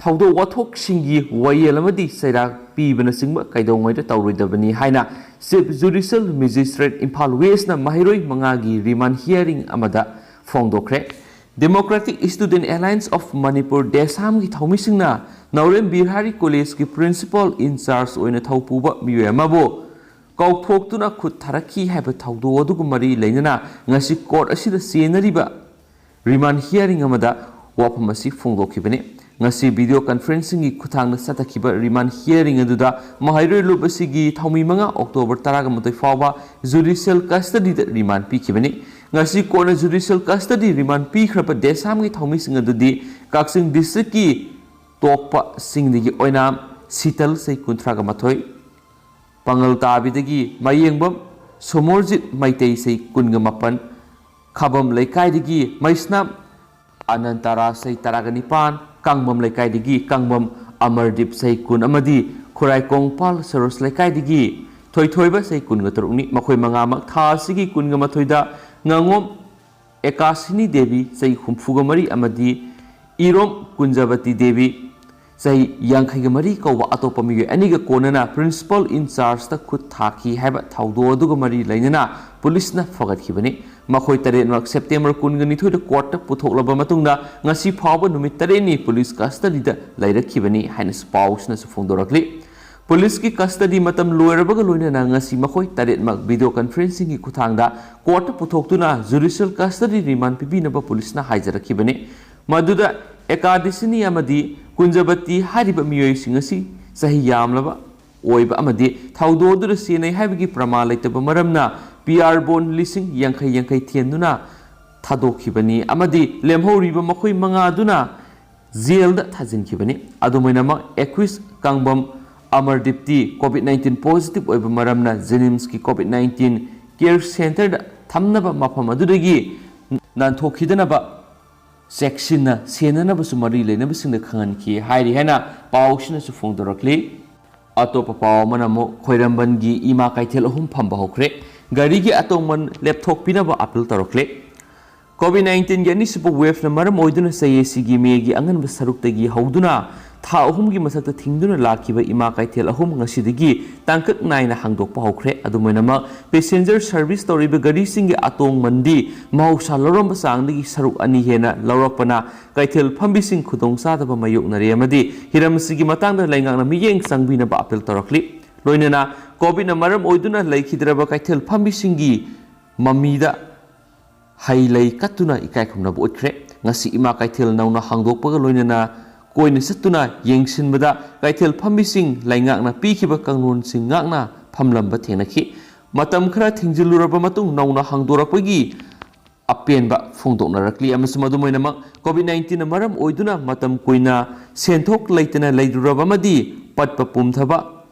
ꯊꯧꯗꯣꯛ ꯋꯥꯊꯣꯛꯁꯤꯡꯒꯤ ꯋꯥꯌꯦꯜ ꯑꯃꯗꯤ ꯆꯩꯔꯥꯛ ꯄꯤꯕꯅꯆꯤꯡꯕ ꯀꯩꯗꯧꯉꯩꯗ ꯇꯧꯔꯣꯏꯗꯕꯅꯤ ꯍꯥꯏꯅ Chief Judicial Magistrate ꯏꯝꯐꯥꯜ ꯋꯦꯁꯅ ꯃꯍꯩꯔꯣꯏ ꯃꯉꯥꯒꯤ remand hearing ꯑꯃꯗ ꯐꯣꯡꯗꯣꯛꯈ꯭ꯔꯦ꯫ Democratic Student Alliance of Manipur, ꯗꯦꯁꯥꯝꯒꯤ ꯊꯧꯃꯤꯁꯤꯡꯅ ꯅꯧꯔꯦꯝ Bihari ꯀꯣꯂꯦꯖꯀꯤ principal in charge ꯑꯣꯏꯅ ꯊꯧꯄꯨꯕ ꯃꯤꯑꯣꯏ ꯑꯃꯕꯨ ꯀꯥꯎꯊꯣꯛꯇꯨꯅ ꯈꯨꯠ ꯊꯥꯔꯛꯈꯤ ꯍꯥꯏꯕ ꯊꯧꯗꯣꯛ ꯑꯗꯨꯒ ꯃꯔꯤ ꯂꯩꯅꯅ ꯉꯁꯤ ꯀꯣꯔꯠ ꯑꯁꯤꯗ ꯆꯦꯟꯅꯔꯤꯕ remand hearing ꯑꯃꯗ ꯋꯥꯐꯝ ꯑꯁꯤ ꯐꯣꯡꯗꯣꯛꯈꯤꯕꯅꯤ꯫ ꯉꯁꯤ video conferencingꯒꯤ ꯈꯨꯠꯊꯥꯡꯗ ꯆꯠꯊꯈꯤꯕ remand hearing ꯑꯗꯨꯗ ꯃꯍꯩꯔꯣꯏ ꯂꯨꯞ ꯑꯁꯤꯒꯤ ꯊꯧꯃꯤ ꯃꯉꯥ ꯑꯣꯛꯇꯣꯕꯔ ꯇꯔꯥꯃꯥꯊꯣꯏ ꯐꯥꯎꯕ judicial custodyꯗ remand ꯄꯤꯈꯤꯕꯅꯤ꯫ ꯉꯁꯤ ꯀꯣꯔꯠꯅ judicial custody remand ꯄꯤꯈ꯭ꯔꯕ ꯗꯦꯁꯥꯝꯒꯤ ꯊꯧꯃꯤꯁꯤꯡ ꯑꯗꯨꯗꯤ ꯀꯛꯆꯤꯡ districtꯀꯤ ꯇꯣꯛꯄꯁꯤꯡꯗꯒꯤ ꯑꯣꯏꯅꯥꯝ ꯁꯤꯇꯜ ꯆꯍꯤ ꯀꯨꯟꯊ꯭ꯔꯥꯒ ꯃꯥꯊꯣꯏ, ꯄꯥꯉꯜ ꯇꯥꯕꯤꯗꯒꯤ ꯃꯌꯦꯡꯕꯝ ꯁꯣꯃꯣꯔꯖꯤꯠ ꯃꯩꯇꯩ ꯆꯍꯤ ꯀꯨꯟꯒ ꯃꯥꯄꯟ, ꯈꯥꯕꯝ ꯂꯩꯀꯥꯏꯗꯒꯤ ꯃꯩꯁꯅꯥꯝ ꯑꯅꯟꯇꯔꯥꯖ ꯆꯍꯤ ꯇꯔꯥꯒ ꯅꯤꯄꯥꯟ, ꯀꯥꯡꯕꯝ ꯂꯩꯀꯥꯏꯗꯒꯤ ꯀꯥꯡꯕꯝ ꯑꯃꯔꯗꯤꯞ ꯆꯍꯤ ꯀꯨꯟ ꯑꯃꯗꯤ ꯈꯨꯔꯥꯏ ꯀꯣꯡꯄꯥꯜ ꯁꯔꯣꯖ ꯂꯩꯀꯥꯏꯗꯒꯤ ꯊꯣꯏꯊꯣꯏꯕ ꯆꯍꯤ ꯀꯨꯟꯒ ꯇꯔꯨꯛꯅꯤ꯫ ꯃꯈꯣꯏ ꯃꯉꯥꯃꯛ ꯊꯥ ꯑꯁꯤꯒꯤ ꯀꯨꯟꯒ ꯃꯥꯊꯣꯏꯗ ꯉꯥꯉꯣꯝ ꯑꯦꯀꯥꯁꯤꯅꯤ ꯗꯦꯕꯤ ꯆꯍꯤ ꯍꯨꯝꯐꯨꯒ ꯃꯔꯤ ꯑꯃꯗꯤ ꯏꯔꯣꯝ ꯀꯨꯟꯖꯕꯇꯤ ꯗꯦꯕꯤ ꯆꯍꯤ ꯌꯥꯡꯈꯩꯒ ꯃꯔꯤ ꯀꯧꯕ ꯑꯇꯣꯞꯄ ꯃꯤꯑꯣꯏ ꯑꯅꯤꯒ ꯀꯣꯟꯅꯅ principal in chargeꯇ ꯈꯨꯠ ꯊꯥꯈꯤ ꯍꯥꯏꯕ ꯊꯧꯗꯣꯛ ꯑꯗꯨꯒ ꯃꯔꯤ ꯂꯩꯅꯅ ꯄꯨꯂꯤꯁꯅ ꯐꯒꯠꯈꯤꯕꯅꯤ꯫ ꯃꯈꯣꯏ ꯇꯔꯦꯠꯃꯛ ꯁꯦꯞꯇꯦꯝꯕꯔ ꯀꯨꯟꯒ ꯅꯤꯊꯣꯏꯗ ꯀꯣꯔꯠꯇ ꯄꯨꯊꯣꯛꯂꯕ ꯃꯇꯨꯡꯗ ꯉꯁꯤ ꯐꯥꯎꯕ ꯅꯨꯃꯤꯠ ꯇꯔꯦꯠꯅꯤ ꯄꯨꯂꯤꯁ custody ꯗ ꯂꯩꯔꯛꯈꯤꯕꯅꯤ ꯍꯥꯏꯅꯁꯨ ꯄꯥꯎꯁꯤꯅꯁꯨ ꯐꯣꯡꯗꯣꯔꯛꯂꯤ꯫ ꯄꯨꯂꯤꯁꯀꯤ custody ꯃꯇꯝ ꯂꯣꯏꯔꯕꯒ ꯂꯣꯏꯅꯅ ꯉꯁꯤ ꯃꯈꯣꯏ ꯇꯔꯦꯠꯃꯛ video conferencingꯒꯤ ꯈꯨꯠꯊꯥꯡꯗ ꯀꯣꯔꯠꯇ ꯄꯨꯊꯣꯛꯇꯨꯅ judicial custody remand ꯄꯤꯕꯤꯅꯕ ꯄꯨꯂꯤꯁꯅ ꯍꯥꯏꯖꯔꯛꯈꯤꯕꯅꯤ꯫ ꯃꯗꯨꯗ ꯑꯦꯀꯥꯗꯤꯁꯤꯅꯤ ꯑꯃꯗꯤ ꯀꯨꯟꯖꯕꯇꯤ ꯍꯥꯏꯔꯤꯕ ꯃꯤꯑꯣꯏꯁꯤꯡ ꯑꯁꯤ ꯆꯍꯤ ꯌꯥꯝꯂꯕ ꯑꯣꯏꯕ ꯑꯃꯗꯤ ꯊꯧꯗꯣꯛ ꯑꯗꯨꯗ ꯆꯦꯟꯅꯩ ꯍꯥꯏꯕꯒꯤ ꯄ꯭ꯔꯃꯥꯟ ꯂꯩꯇꯕ ꯃꯔꯝꯅ PR bond ꯂꯤꯁꯤꯡ ꯌꯥꯡꯈꯩ ꯌꯥꯡꯈꯩ ꯊꯦꯟꯗꯨꯅ ꯊꯥꯗꯣꯛꯈꯤꯕꯅꯤ ꯑꯃꯗꯤ ꯂꯦꯝꯍꯧꯔꯤꯕ ꯃꯈꯣꯏ ꯃꯉꯥꯗꯨꯅ ꯖꯦꯜꯗ ꯊꯥꯖꯤꯟꯈꯤꯕꯅꯤ꯫ ꯑꯗꯨꯃꯥꯏꯅꯃꯛ ꯑꯦꯀ꯭ꯋꯤꯁ ꯀꯥꯡꯕꯝ ꯑꯃꯔꯗꯤꯞꯇꯤ COVID nineteen positive ꯑꯣꯏꯕ ꯃꯔꯝꯅ JNIMSꯀꯤ COVID nineteen care centreꯗ ꯊꯝꯅꯕ ꯃꯐꯝ ꯑꯗꯨꯗꯒꯤ ꯅꯥꯟꯊꯣꯛꯈꯤꯗꯅꯕ ꯆꯦꯛꯁꯤꯟꯅ ꯁꯦꯟꯅꯅꯕꯁꯨ ꯃꯔꯤ ꯂꯩꯅꯕꯁꯤꯡꯗ ꯈꯪꯍꯟꯈꯤ ꯍꯥꯏꯔꯤ ꯍꯥꯏꯅ ꯄꯥꯎꯁꯤꯅꯁꯨ ꯐꯣꯡꯗꯣꯔꯛꯂꯤ꯫ ꯑꯇꯣꯞꯄ ꯄꯥꯎ ꯑꯃꯅ ꯑꯃꯨꯛ ꯈ꯭ꯋꯥꯏꯔꯝꯕꯟꯒꯤ ꯏꯃꯥ ꯀꯩꯊꯦꯜ ꯑꯍꯨꯝ ꯐꯝꯕ ꯍꯧꯈ꯭ꯔꯦ꯫ ꯒꯥꯔꯤꯒꯤ ꯑꯇꯣꯡꯃꯟ ꯂꯦꯞꯊꯣꯛꯄꯤꯅꯕ appeal ꯇꯧꯔꯛꯂꯦ꯫ ꯀꯣꯚꯤꯗ ꯅꯥꯏꯟꯇꯤꯟꯒꯤ ꯑꯅꯤꯁꯨꯕ ꯋꯦꯚꯅ ꯃꯔꯝ ꯑꯣꯏꯗꯨꯅ ꯆꯌꯦꯠꯁꯤꯒꯤ ꯃꯦꯒꯤ ꯑꯉꯟꯕ ꯁꯔꯨꯛꯇꯒꯤ ꯍꯧꯗꯨꯅ ꯊꯥ ꯑꯍꯨꯝꯒꯤ ꯃꯊꯛꯇ ꯊꯤꯡꯗꯨꯅ ꯂꯥꯛꯈꯤꯕ ꯏꯃꯥ ꯀꯩꯊꯦꯜ ꯑꯍꯨꯝ ꯉꯁꯤꯗꯒꯤ ꯇꯥꯡꯀꯛ ꯅꯥꯏꯅ ꯍꯥꯡꯗꯣꯛꯄ ꯍꯧꯈ꯭ꯔꯦ꯫ ꯑꯗꯨꯝ ꯑꯣꯏꯅꯃꯛ, ꯄꯦꯁꯦꯟꯖꯔ ꯁꯔꯚꯤꯁ ꯇꯧꯔꯤꯕ ꯒꯥꯔꯤꯁꯤꯡꯒꯤ ꯑꯇꯣꯡꯃꯟꯗꯤ ꯃꯍꯧꯁꯥ ꯂꯧꯔꯝꯕ ꯆꯥꯡꯗꯒꯤ ꯁꯔꯨꯛ ꯑꯅꯤ ꯍꯦꯟꯅ ꯂꯧꯔꯛꯄꯅ ꯀꯩꯊꯦꯜ ꯐꯝꯕꯤꯁꯤꯡ ꯈꯨꯗꯣꯡꯆꯥꯗꯕ ꯃꯥꯌꯣꯛꯅꯔꯦ ꯑꯃꯗꯤ ꯍꯤꯔꯝ ꯑꯁꯤꯒꯤ ꯃꯇꯥꯡꯗ ꯂꯩꯉꯥꯛꯅ ꯃꯤꯠꯌꯦꯡ ꯆꯪꯕꯤꯅꯕ ꯑꯥꯄꯤꯜ ꯇꯧꯔꯛꯂꯤ꯫ ꯂꯣꯏꯅꯅ ꯀꯣꯚꯤꯗꯅ ꯃꯔꯝ ꯑꯣꯏꯗꯨꯅ ꯂꯩꯈꯤꯗ꯭ꯔꯕ ꯀꯩꯊꯦꯜ ꯐꯝꯕꯤꯁꯤꯡꯒꯤ ꯃꯃꯤꯗ ꯍꯩ ꯂꯩ ꯀꯠꯇꯨꯅ ꯏꯀꯥꯏ ꯈꯨꯝꯅꯕ ꯎꯠꯈ꯭ꯔꯦ꯫ ꯉꯁꯤ ꯏꯃꯥ ꯀꯩꯊꯦꯜ ꯅꯧꯅ ꯍꯥꯡꯗꯣꯛꯄꯒ ꯂꯣꯏꯅꯅ ꯀꯣꯏꯅ ꯆꯠꯇꯨꯅ ꯌꯦꯡꯁꯤꯟꯕꯗ ꯀꯩꯊꯦꯜ ꯐꯝꯕꯤꯁꯤꯡ ꯂꯩꯉꯥꯛꯅ ꯄꯤꯈꯤꯕ ꯀꯥꯡꯂꯣꯟꯁꯤꯡ ꯉꯥꯛꯅ ꯐꯝꯂꯝꯕ ꯊꯦꯡꯅꯈꯤ꯫ ꯃꯇꯝ ꯈꯔ ꯊꯤꯡꯖꯤꯜꯂꯨꯔꯕ ꯃꯇꯨꯡ ꯅꯧꯅ ꯍꯥꯡꯗꯣꯔꯛꯄꯒꯤ ꯑꯄꯦꯟꯕ ꯐꯣꯡꯗꯣꯛꯅꯔꯛꯂꯤ ꯑꯃꯁꯨꯡ ꯑꯗꯨꯝ ꯑꯣꯏꯅꯃꯛ ꯀꯣꯚꯤꯗ ꯅꯥꯏꯟꯇꯤꯟꯅ ꯃꯔꯝ ꯑꯣꯏꯗꯨꯅ ꯃꯇꯝ ꯀꯨꯏꯅ ꯁꯦꯟꯊꯣꯛ ꯂꯩꯇꯅ ꯂꯩꯔꯨꯔꯕ ꯑꯃꯗꯤ ꯄꯠꯄ ꯄꯨꯝꯊꯕ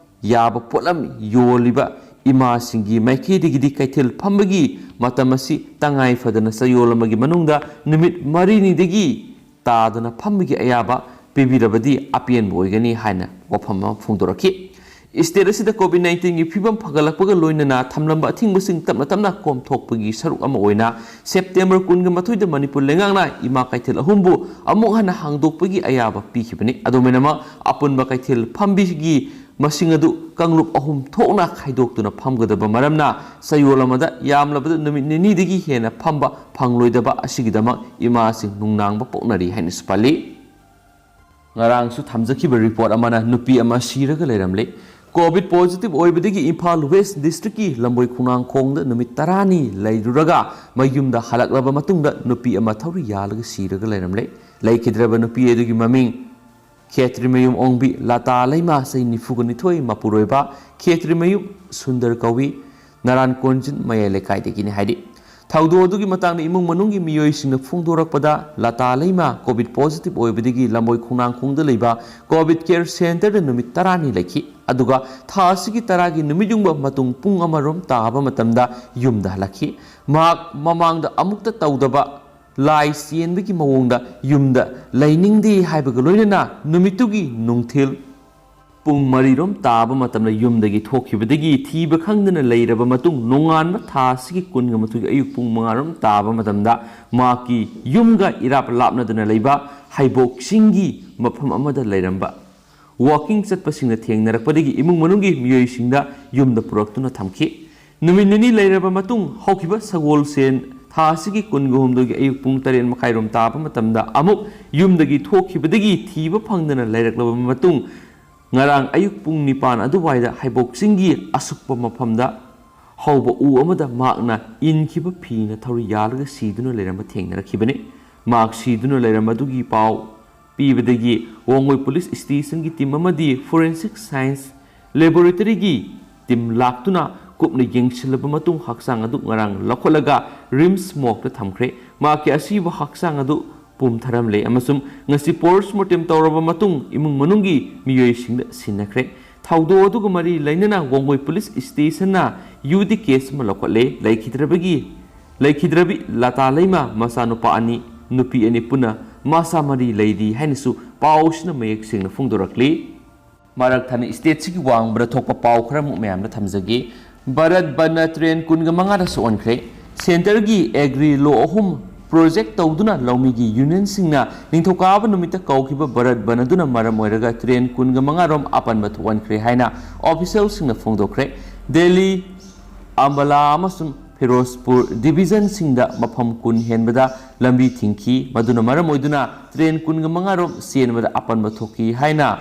ꯌꯥꯕ ꯄꯣꯠꯂꯝ ꯌꯣꯜꯂꯤꯕ ꯏꯃꯥꯁꯤꯡꯒꯤ ꯃꯥꯏꯀꯩꯗꯒꯤꯗꯤ ꯀꯩꯊꯦꯜ ꯐꯝꯕꯒꯤ ꯃꯇꯝ ꯑꯁꯤ ꯇꯉꯥꯏ ꯐꯗꯅ ꯆꯌꯣꯜ ꯑꯃꯒꯤ ꯃꯅꯨꯡꯗ ꯅꯨꯃꯤꯠ ꯃꯔꯤꯅꯤꯗꯒꯤ ꯇꯥꯗꯅ ꯐꯝꯕꯒꯤ ꯑꯌꯥꯕ ꯄꯤꯕꯤꯔꯕꯗꯤ ꯑꯄꯦꯟꯕ ꯑꯣꯏꯒꯅꯤ ꯍꯥꯏꯅ ꯋꯥꯐꯝ ꯑꯃ ꯐꯣꯡꯗꯣꯔꯛꯈꯤ꯫ ꯁ꯭ꯇꯦꯠ ꯑꯁꯤꯗ ꯀꯣꯚꯤꯗ ꯅꯥꯏꯟꯇꯤꯟꯒꯤ ꯐꯤꯕꯝ ꯐꯒꯠꯂꯛꯄꯒ ꯂꯣꯏꯅꯅ ꯊꯝꯂꯝꯕ ꯑꯊꯤꯡꯕꯁꯤꯡ ꯇꯞꯅ ꯇꯞꯅ ꯀꯣꯝꯊꯣꯛꯄꯒꯤ ꯁꯔꯨꯛ ꯑꯃ ꯑꯣꯏꯅ ꯁꯦꯞꯇꯦꯝꯕꯔ ꯀꯨꯟꯒ ꯃꯥꯊꯣꯏꯗ ꯃꯅꯤꯄꯨꯔ ꯂꯩꯉꯥꯛꯅ ꯏꯃꯥ ꯀꯩꯊꯦꯜ ꯑꯍꯨꯝꯕꯨ ꯑꯃꯨꯛ ꯍꯟꯅ ꯍꯥꯡꯗꯣꯛꯄꯒꯤ ꯑꯌꯥꯕ ꯄꯤꯈꯤꯕꯅꯤ꯫ ꯑꯗꯨꯝ ꯑꯣꯏꯅꯃꯛ, ꯑꯄꯨꯟꯕ ꯀꯩꯊꯦꯜ ꯐꯝꯕꯤꯒꯤ ꯃꯁꯤꯡ ꯑꯗꯨ ꯀꯥꯡꯂꯨꯞ ꯑꯍꯨꯝ ꯊꯣꯛꯅ ꯈꯥꯏꯗꯣꯛꯇꯨꯅ ꯐꯝꯒꯗꯕ ꯃꯔꯝꯅ ꯆꯌꯣꯜ ꯑꯃꯗ ꯌꯥꯝꯂꯕꯗ ꯅꯨꯃꯤꯠ ꯅꯤꯅꯤꯗꯒꯤ ꯍꯦꯟꯅ ꯐꯝꯕ ꯐꯪꯂꯣꯏꯗꯕ ꯑꯁꯤꯒꯤꯗꯃꯛ ꯏꯃꯥꯁꯤꯡ ꯅꯨꯡꯅꯥꯡꯕ ꯄꯣꯛꯅꯔꯤ ꯍꯥꯏꯅꯁꯨ ꯄꯜꯂꯤ꯫ ꯉꯔꯥꯡꯁꯨ ꯊꯝꯖꯈꯤꯕ ꯔꯤꯄꯣꯔꯠ ꯑꯃꯅ ꯅꯨꯄꯤ ꯑꯃ ꯁꯤꯔꯒ ꯂꯩꯔꯝꯂꯦ꯫ ꯀꯣꯚꯤꯗ ꯄꯣꯖꯤꯇꯤꯚ ꯑꯣꯏꯕꯗꯒꯤ ꯏꯝꯐꯥꯜ ꯋꯦꯁ ꯗꯤꯁꯇ꯭ꯔꯤꯛꯀꯤ ꯂꯝꯕꯣꯏ ꯈꯣꯡꯅꯥꯡꯈꯣꯡꯗ ꯅꯨꯃꯤꯠ ꯇꯔꯥꯅꯤ ꯂꯩꯔꯨꯔꯒ ꯃꯌꯨꯝꯗ ꯍꯜꯂꯛꯂꯕ ꯃꯇꯨꯡꯗ ꯅꯨꯄꯤ ꯑꯃ ꯊꯧꯔꯤ ꯌꯥꯜꯂꯒ ꯁꯤꯔꯒ ꯂꯩꯔꯝꯂꯦ꯫ ꯂꯩꯈꯤꯗ꯭ꯔꯕ ꯅꯨꯄꯤ ꯑꯗꯨꯒꯤ ꯃꯃꯤꯡ ꯈꯦꯇ꯭ꯔꯤꯃꯌꯨꯝ ꯑꯣꯡꯕꯤ ꯂꯇꯥ ꯂꯩꯃꯥ, ꯆꯍꯤ ꯅꯤꯐꯨꯒ ꯅꯤꯊꯣꯏ, ꯃꯄꯨꯔꯣꯏꯕ ꯈꯦꯇ꯭ꯔꯤꯃꯌꯨꯝ ꯁꯨꯟꯗꯔ ꯀꯧꯏ, ꯅꯔꯥꯟ ꯀꯣꯟꯖꯤꯟ ꯃꯌꯥꯏ ꯂꯩꯀꯥꯏꯗꯒꯤꯅꯤ ꯍꯥꯏꯔꯤ꯫ ꯊꯧꯗꯣꯛ ꯑꯗꯨꯒꯤ ꯃꯇꯥꯡꯗ ꯏꯃꯨꯡ ꯃꯅꯨꯡꯒꯤ ꯃꯤꯑꯣꯏꯁꯤꯡꯅ ꯐꯣꯡꯗꯣꯔꯛꯄꯗ, ꯂꯇꯥ ꯂꯩꯃꯥ ꯀꯣꯚꯤꯗ ꯄꯣꯖꯤꯇꯤꯚ ꯑꯣꯏꯕꯗꯒꯤ ꯂꯝꯕꯣꯏ ꯈꯣꯡꯅꯥꯡꯈꯣꯡꯗ ꯂꯩꯕ ꯀꯣꯚꯤꯗ ꯀꯦꯌꯔ ꯁꯦꯟꯇꯔꯗ ꯅꯨꯃꯤꯠ ꯇꯔꯥꯅꯤ ꯂꯩꯈꯤ꯫ ꯑꯗꯨꯒ ꯊꯥ ꯑꯁꯤꯒꯤ ꯇꯔꯥꯒꯤ ꯅꯨꯃꯤꯠ ꯌꯨꯡꯕ ꯃꯇꯨꯡ ꯄꯨꯡ ꯑꯃꯔꯣꯝ ꯇꯥꯕ ꯃꯇꯝꯗ ꯌꯨꯝꯗ ꯍꯜꯂꯛꯈꯤ꯫ ꯃꯍꯥꯛ ꯃꯃꯥꯡꯗ ꯑꯃꯨꯛꯇ ꯇꯧꯗꯕ ꯂꯥꯏ ꯆꯦꯟꯕꯒꯤ ꯃꯑꯣꯡꯗ ꯌꯨꯝꯗ ꯂꯩꯅꯤꯡꯗꯦ ꯍꯥꯏꯕꯒ ꯂꯣꯏꯅꯅ ꯅꯨꯃꯤꯠꯇꯨꯒꯤ ꯅꯨꯡꯊꯤꯜ ꯄꯨꯡ ꯃꯔꯤꯔꯣꯝ ꯇꯥꯕ ꯃꯇꯝꯗ ꯌꯨꯝꯗꯒꯤ ꯊꯣꯛꯈꯤꯕꯗꯒꯤ ꯊꯤꯕ ꯈꯪꯗꯅ ꯂꯩꯔꯕ ꯃꯇꯨꯡ, ꯅꯣꯡꯉꯥꯟꯕ ꯊꯥ ꯑꯁꯤꯒꯤ ꯀꯨꯟꯒ ꯃꯥꯊꯣꯏꯒꯤ ꯑꯌꯨꯛ ꯄꯨꯡ ꯃꯉꯥꯔꯣꯝ ꯇꯥꯕ ꯃꯇꯝꯗ ꯃꯍꯥꯛꯀꯤ ꯌꯨꯝꯒ ꯏꯔꯥꯞ ꯂꯥꯞꯅꯗꯅ ꯂꯩꯕ ꯍꯩꯕꯣꯛ ꯆꯤꯡꯒꯤ ꯃꯐꯝ ꯑꯃꯗ ꯂꯩꯔꯝꯕ ꯋꯥꯀꯤꯡ ꯆꯠꯄꯁꯤꯡꯅ ꯊꯦꯡꯅꯔꯛꯄꯗꯒꯤ ꯏꯃꯨꯡ ꯃꯅꯨꯡꯒꯤ ꯃꯤꯑꯣꯏꯁꯤꯡꯗ ꯌꯨꯝꯗ ꯄꯨꯔꯛꯇꯨꯅ ꯊꯝꯈꯤ꯫ ꯅꯨꯃꯤꯠ ꯅꯤꯅꯤ ꯂꯩꯔꯕ ꯃꯇꯨꯡ, ꯍꯧꯈꯤꯕ ꯁꯒꯣꯜꯁꯦꯟ ꯊꯥ ꯑꯁꯤꯒꯤ ꯀꯨꯟꯒ ꯍꯨꯝꯗꯣꯏꯒꯤ ꯑꯌꯨꯛ ꯄꯨꯡ ꯇꯔꯦꯠ ꯃꯈꯥꯏꯔꯣꯝ ꯇꯥꯕ ꯃꯇꯝꯗ ꯑꯃꯨꯛ ꯌꯨꯝꯗꯒꯤ ꯊꯣꯛꯈꯤꯕꯗꯒꯤ ꯊꯤꯕ ꯐꯪꯗꯅ ꯂꯩꯔꯛꯂꯕ ꯃꯇꯨꯡ, ꯉꯔꯥꯡ ꯑꯌꯨꯛ ꯄꯨꯡ ꯅꯤꯄꯥꯟ ꯑꯗꯨꯋꯥꯏꯗ ꯍꯩꯕꯣꯛ ꯆꯤꯡꯒꯤ ꯑꯁꯨꯛꯄ ꯃꯐꯝꯗ ꯍꯧꯕ ꯎ ꯑꯃꯗ ꯃꯍꯥꯛꯅ ꯏꯟꯈꯤꯕ ꯐꯤꯅ ꯊꯧꯔꯤ ꯌꯥꯜꯂꯒ ꯁꯤꯗꯨꯅ ꯂꯩꯔꯝꯕ ꯊꯦꯡꯅꯔꯛꯈꯤꯕꯅꯤ꯫ ꯃꯍꯥꯛ ꯁꯤꯗꯨꯅ ꯂꯩꯔꯝꯕꯗꯨꯒꯤ ꯄꯥꯎ ꯄꯤꯕꯗꯒꯤ ꯋꯥꯡꯒꯣꯏ ꯄꯨꯂꯤꯁ ꯁ꯭ꯇꯦꯁꯟꯒꯤ ꯇꯤꯝ ꯑꯃꯗꯤ ꯐꯣꯔꯦꯟꯁꯤꯛ ꯁꯥꯏꯟꯁ ꯂꯦꯕꯣꯔꯦꯇꯔꯤꯒꯤ ꯇꯤꯝ ꯂꯥꯛꯇꯨꯅ ꯀꯨꯞꯅ ꯌꯦꯡꯁꯤꯜꯂꯕ ꯃꯇꯨꯡ ꯍꯛꯆꯥꯡ ꯑꯗꯨ ꯉꯔꯥꯡ ꯂꯧꯈꯠꯂꯒ ꯔꯤꯝꯁ ꯃꯣꯔꯒꯇ ꯊꯝꯈ꯭ꯔꯦ꯫ ꯃꯍꯥꯛꯀꯤ ꯑꯁꯤꯕ ꯍꯛꯆꯥꯡ ꯑꯗꯨ ꯄꯨꯝꯊꯔꯝꯂꯦ ꯑꯃꯁꯨꯡ ꯉꯁꯤ ꯄꯣꯁꯃꯣꯔꯇꯦꯝ ꯇꯧꯔꯕ ꯃꯇꯨꯡ ꯏꯃꯨꯡ ꯃꯅꯨꯡꯒꯤ ꯃꯤꯑꯣꯏꯁꯤꯡꯗ ꯁꯤꯟꯅꯈ꯭ꯔꯦ꯫ ꯊꯧꯗꯣꯛ ꯑꯗꯨꯒ ꯃꯔꯤ ꯂꯩꯅꯅ ꯋꯥꯡꯒꯣꯏ ꯄꯨꯂꯤꯁ ꯁ꯭ꯇꯦꯁꯟꯅ ꯌꯨ ꯗꯤ ꯀꯦꯁ ꯑꯃ ꯂꯧꯈꯠꯂꯦ꯫ ꯂꯩꯈꯤꯗ꯭ꯔꯕꯒꯤ, ꯂꯩꯈꯤꯗ꯭ꯔꯕꯤ ꯂꯇꯥ ꯂꯩꯃ ꯃꯆꯥꯅꯨꯄꯥ ꯑꯅꯤ, ꯅꯨꯄꯤ ꯑꯅꯤ ꯄꯨꯟꯅ ꯃꯆꯥ ꯃꯔꯤ ꯂꯩꯔꯤ ꯍꯥꯏꯅꯁꯨ ꯄꯥꯎꯁꯤꯅ ꯃꯌꯦꯛ ꯁꯦꯡꯅ ꯐꯣꯡꯗꯣꯔꯛꯂꯤ꯫ ꯃꯔꯛ ꯊꯠꯅ ꯁ꯭ꯇꯦꯠꯁꯤꯒꯤ ꯋꯥꯡꯃꯗ ꯊꯣꯛꯄ ꯄꯥꯎ ꯈꯔꯃꯨꯛ ꯃꯌꯥꯝꯗ ꯊꯝꯖꯒꯦ꯫ ꯚꯥꯔꯠ ꯕꯟꯗ ꯇ꯭ꯔꯦꯟ ꯀꯨꯟꯒ ꯃꯉꯥꯗ ꯁꯣꯛꯍꯟꯈ꯭ꯔꯦ꯫ ꯁꯦꯟꯇꯔꯒꯤ ꯑꯦꯒ꯭ꯔꯤ ꯂꯣ ꯑꯍꯨꯝ ꯄ꯭ꯔꯣꯖꯦꯛ ꯇꯧꯗꯨꯅ ꯂꯧꯃꯤꯒꯤ ꯌꯨꯅꯤꯌꯟꯁꯤꯡꯅ ꯅꯤꯡꯊꯧꯀꯥꯕ ꯅꯨꯃꯤꯠꯇ ꯀꯧꯈꯤꯕ ꯚꯥꯔꯠ ꯕꯟ ꯑꯗꯨꯅ ꯃꯔꯝ ꯑꯣꯏꯔꯒ ꯇ꯭ꯔꯦꯟ ꯀꯨꯟꯒ ꯃꯉꯥꯔꯣꯝ ꯑꯄꯟꯕ ꯊꯣꯛꯍꯟꯈ꯭ꯔꯦ ꯍꯥꯏꯅ ꯑꯣꯐꯤꯁꯤꯌꯦꯜꯁꯤꯡꯅ ꯐꯣꯡꯗꯣꯛꯈ꯭ꯔꯦ꯫ ꯗꯦꯜꯂꯤ, ꯑꯝꯕꯥꯂꯥ ꯑꯃꯁꯨꯡ ꯐꯤꯔꯣꯖꯄꯨꯔ ꯗꯤꯚꯤꯖꯟꯁꯤꯡꯗ ꯃꯐꯝ ꯀꯨꯟ ꯍꯦꯟꯕꯗ ꯂꯝꯕꯤ ꯊꯤꯡꯈꯤ꯫ ꯃꯗꯨꯅ ꯃꯔꯝ ꯑꯣꯏꯗꯨꯅ ꯇ꯭ꯔꯦꯟ ꯀꯨꯟꯒ ꯃꯉꯥꯔꯣꯝ ꯆꯦꯟꯕꯗ ꯑꯄꯟꯕ ꯊꯣꯛꯈꯤ ꯍꯥꯏꯅ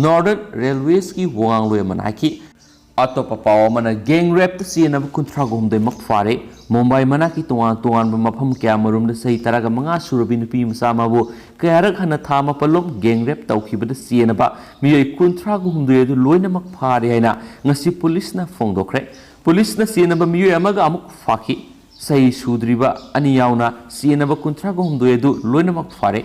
ꯅꯣꯔꯗꯔꯟ ꯔꯦꯜꯋꯦꯁꯀꯤ ꯋꯥꯉꯥꯡꯂꯣꯏ ꯑꯃꯅ ꯍꯥꯏꯈꯤ꯫ ꯑꯇꯣꯞꯄ ꯄꯥꯎ ꯑꯃꯅ, ꯒꯦꯡ ꯔꯦꯞꯇ ꯆꯦꯟꯅꯕ ꯀꯨꯟꯊ꯭ꯔꯥꯒ ꯍꯨꯝꯗꯣꯏꯃꯛ ꯐꯥꯔꯦ꯫ ꯃꯨꯝꯕꯥꯏ ꯃꯅꯥꯛꯀꯤ ꯇꯣꯉꯥꯟ ꯇꯣꯉꯥꯟꯕ ꯃꯐꯝ ꯀꯌꯥꯃꯔꯨꯝꯗ ꯆꯍꯤ ꯇꯔꯥꯒ ꯃꯉꯥ ꯁꯨꯔꯕꯤ ꯅꯨꯄꯤ ꯃꯆꯥ ꯑꯃꯕꯨ ꯀꯌꯥꯔꯛ ꯍꯟꯅ ꯊꯥ ꯃꯥꯄꯜꯂꯣꯝ ꯒꯦꯡ ꯔꯦꯞ ꯇꯧꯈꯤꯕꯗ ꯆꯦꯟꯅꯕ ꯃꯤꯑꯣꯏ ꯀꯨꯟꯊ꯭ꯔꯥꯒ ꯍꯨꯝꯗꯣꯏ ꯑꯗꯨ ꯂꯣꯏꯅꯃꯛ ꯐꯥꯔꯦ ꯍꯥꯏꯅ ꯉꯁꯤ ꯄꯨꯂꯤꯁꯅ ꯐꯣꯡꯗꯣꯛꯈ꯭ꯔꯦ꯫ ꯄꯨꯂꯤꯁꯅ ꯆꯦꯟꯅꯕ ꯃꯤꯑꯣꯏ ꯑꯃꯒ ꯑꯃꯨꯛ ꯐꯥꯈꯤ꯫ ꯆꯍꯤ ꯁꯨꯗ꯭ꯔꯤꯕ ꯑꯅꯤ ꯌꯥꯎꯅ ꯆꯦꯟꯅꯕ ꯀꯨꯟꯊ꯭ꯔꯥꯒ ꯍꯨꯝꯗꯣꯏ ꯑꯗꯨ ꯂꯣꯏꯅꯃꯛ ꯐꯥꯔꯦ꯫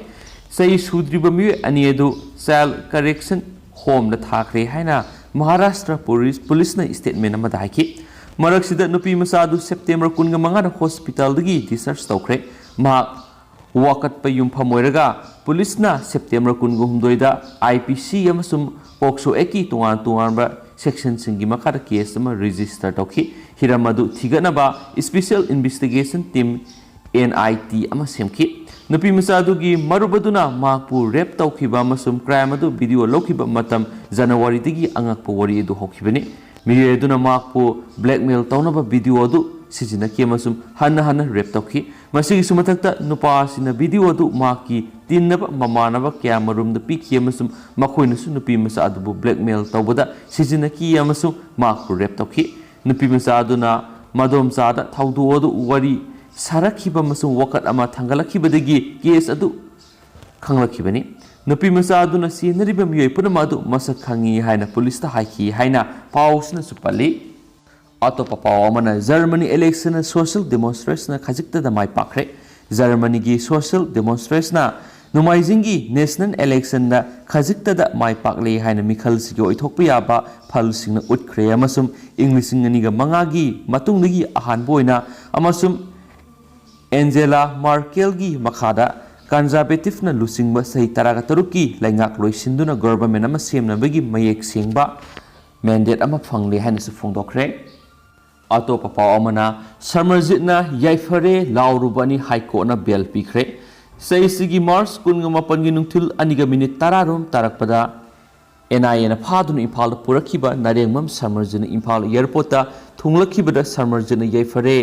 ꯆꯍꯤ ꯁꯨꯗ꯭ꯔꯤꯕ ꯃꯤꯑꯣꯏ ꯑꯅꯤ ꯑꯗꯨ ꯆꯥꯏꯜ ꯀꯔꯦꯛꯁꯟ ꯍꯣꯝꯗ ꯊꯥꯈ꯭ꯔꯦ ꯍꯥꯏꯅ ꯃꯍꯥꯔꯥꯁꯇ꯭ꯔ ꯄꯨꯂꯤꯁ, ꯄꯨꯂꯤꯁꯅ ꯁ꯭ꯇꯦꯠꯃꯦꯟ ꯑꯃꯗ ꯍꯥꯏꯈꯤ꯫ ꯃꯔꯛꯁꯤꯗ ꯅꯨꯄꯤ ꯃꯆꯥ ꯑꯗꯨ ꯁꯦꯞꯇꯦꯝꯕꯔ ꯀꯨꯟꯒ ꯃꯉꯥꯗ ꯍꯣꯁꯄꯤꯇꯥꯜꯗꯒꯤ ꯗꯤꯁꯆꯥꯔꯖ ꯇꯧꯈ꯭ꯔꯦ꯫ ꯃꯍꯥꯛ ꯋꯥꯀꯠꯄ ꯌꯨꯝꯐꯝ ꯑꯣꯏꯔꯒ ꯄꯨꯂꯤꯁꯅ ꯁꯦꯞꯇꯦꯝꯕꯔ ꯀꯨꯟꯒ ꯍꯨꯝꯗꯣꯏꯗ IPC ꯑꯃꯁꯨꯡ POCSO Actꯀꯤ ꯇꯣꯉꯥꯟ ꯇꯣꯉꯥꯟꯕ sectionꯁꯤꯡꯒꯤ ꯃꯈꯥꯗ case ꯑꯃ register ꯇꯧꯈꯤ꯫ ꯍꯤꯔꯝ ꯑꯗꯨ ꯊꯤꯒꯠꯅꯕ special investigation team, NIT, ꯑꯃ ꯁꯦꯝꯈꯤ꯫ ꯅꯨꯄꯤ ꯃꯆꯥ ꯑꯗꯨꯒꯤ ꯃꯔꯨꯞ ꯑꯗꯨꯅ ꯃꯍꯥꯛꯄꯨ rape ꯇꯧꯈꯤꯕ ꯑꯃꯁꯨꯡ crime ꯑꯗꯨ video ꯂꯧꯈꯤꯕ ꯃꯇꯝ ꯖꯅꯋꯥꯔꯤꯗꯒꯤ ꯑꯉꯛꯄ ꯋꯥꯔꯤ ꯑꯗꯨ ꯍꯧꯈꯤꯕꯅꯤ꯫ ꯃꯤꯑꯣꯏ ꯑꯗꯨꯅ ꯃꯍꯥꯛꯄꯨ blackmail ꯇꯧꯅꯕ video ꯑꯗꯨ ꯁꯤꯖꯤꯟꯅꯈꯤ ꯑꯃꯁꯨꯡ ꯍꯟꯅ ꯍꯟꯅ rape ꯇꯧꯈꯤ꯫ ꯃꯁꯤꯒꯤꯁꯨ ꯃꯊꯛꯇ, ꯅꯨꯄꯥ ꯑꯁꯤꯅ video ꯑꯗꯨ ꯃꯍꯥꯛꯀꯤ ꯇꯤꯟꯅꯕ ꯃꯃꯥꯟꯅꯕ ꯀꯌꯥ ꯃꯔꯨꯝꯗ ꯄꯤꯈꯤ ꯑꯃꯁꯨꯡ ꯃꯈꯣꯏꯅꯁꯨ ꯅꯨꯄꯤ ꯃꯆꯥ ꯑꯗꯨꯕꯨ blackmail ꯇꯧꯕꯗ ꯁꯤꯖꯤꯟꯅꯈꯤ ꯑꯃꯁꯨꯡ ꯃꯍꯥꯛꯄꯨ rape ꯇꯧꯈꯤ꯫ ꯅꯨꯄꯤ ꯃꯆꯥ ꯑꯗꯨꯅ ꯃꯗꯣꯝꯆꯥꯗ ꯊꯧꯗꯣꯛ ꯑꯗꯨ ꯋꯥꯔꯤ ꯁꯥꯔꯛꯈꯤꯕ ꯑꯃꯁꯨꯡ ꯋꯥꯀꯠ ꯑꯃ ꯊꯥꯡꯒꯠꯂꯛꯈꯤꯕꯗꯒꯤ case ꯑꯗꯨ ꯈꯪꯂꯛꯈꯤꯕꯅꯤ꯫ ꯅꯨꯄꯤ ꯃꯆꯥ ꯑꯗꯨꯅ ꯆꯦꯟꯅꯔꯤꯕ ꯃꯤꯑꯣꯏ ꯄꯨꯝꯅꯃꯛ ꯑꯗꯨ ꯃꯁꯛ ꯈꯪꯏ ꯍꯥꯏꯅ ꯄꯨꯂꯤꯁꯇ ꯍꯥꯏꯈꯤ ꯍꯥꯏꯅ ꯄꯥꯎꯁꯤꯅꯁꯨ ꯄꯜꯂꯤ꯫ ꯑꯇꯣꯞꯄ ꯄꯥꯎ ꯑꯃꯅ, ꯖꯔꯃꯅꯤ election social demonstrationꯅ ꯈꯖꯤꯛꯇꯗ ꯃꯥꯏ ꯄꯥꯛꯈ꯭ꯔꯦ꯫ ꯖꯔꯃꯅꯤꯒꯤ social demonstrationꯅ ꯅꯣꯡꯃꯥꯏꯖꯤꯡꯒꯤ national electionꯗ ꯈꯖꯤꯛꯇꯗ ꯃꯥꯏ ꯄꯥꯛꯂꯦ ꯍꯥꯏꯅ ꯃꯤꯈꯜꯁꯤꯒꯤ ꯑꯣꯏꯊꯣꯛꯄ ꯌꯥꯕ ꯐꯜꯁꯤꯡꯅ ꯎꯠꯈ꯭ꯔꯦ ꯑꯃꯁꯨꯡ ꯏꯪ ꯂꯤꯁꯤꯡ ꯑꯅꯤꯒ ꯃꯉꯥꯒꯤ ꯃꯇꯨꯡꯗꯒꯤ ꯑꯍꯥꯟꯕ ꯑꯣꯏꯅ ꯑꯃꯁꯨꯡ ꯑꯦꯟꯖꯦꯂꯥ ꯃꯥꯔꯀꯦꯜꯒꯤ ꯃꯈꯥꯗ conservativeꯅ ꯂꯨꯆꯤꯡꯕ ꯆꯍꯤ ꯇꯔꯥꯒ ꯇꯔꯨꯛꯀꯤ ꯂꯩꯉꯥꯛ ꯂꯣꯏꯁꯤꯟꯗꯨꯅ government ꯑꯃ ꯁꯦꯝꯅꯕꯒꯤ ꯃꯌꯦꯛ ꯁꯦꯡꯕ mandate ꯑꯃ ꯐꯪꯂꯦ ꯍꯥꯏꯅꯁꯨ ꯐꯣꯡꯗꯣꯛꯈ꯭ꯔꯦ꯫ ꯑꯇꯣꯞꯄ ꯄꯥꯎ ꯑꯃꯅ, ꯁꯃꯔꯖꯤꯠꯅ ꯌꯥꯏꯐꯔꯦ ꯂꯥꯎꯔꯨꯕ ꯑꯅꯤ High Courtꯅ bail ꯄꯤꯈ꯭ꯔꯦ꯫ ꯆꯍꯤꯁꯤꯒꯤ ꯃꯥꯔꯆ ꯀꯨꯟꯒ ꯃꯥꯄꯟꯒꯤ ꯅꯨꯡꯊꯤꯜ ꯑꯅꯤꯒ ꯃꯤꯅꯤꯠ ꯇꯔꯥꯔꯣꯝ ꯇꯥꯔꯛꯄꯗ NIAꯅ ꯐꯥꯗꯨꯅ ꯏꯝꯐꯥꯜꯗ ꯄꯨꯔꯛꯈꯤꯕ ꯅꯥꯔꯦꯡꯕꯝ ꯁꯃꯔꯖꯤꯠꯅ ꯏꯝꯐꯥꯜ airportꯇ ꯊꯨꯡꯂꯛꯈꯤꯕꯗ ꯁꯃꯔꯖꯤꯠꯅ ꯌꯥꯏꯐꯔꯦ,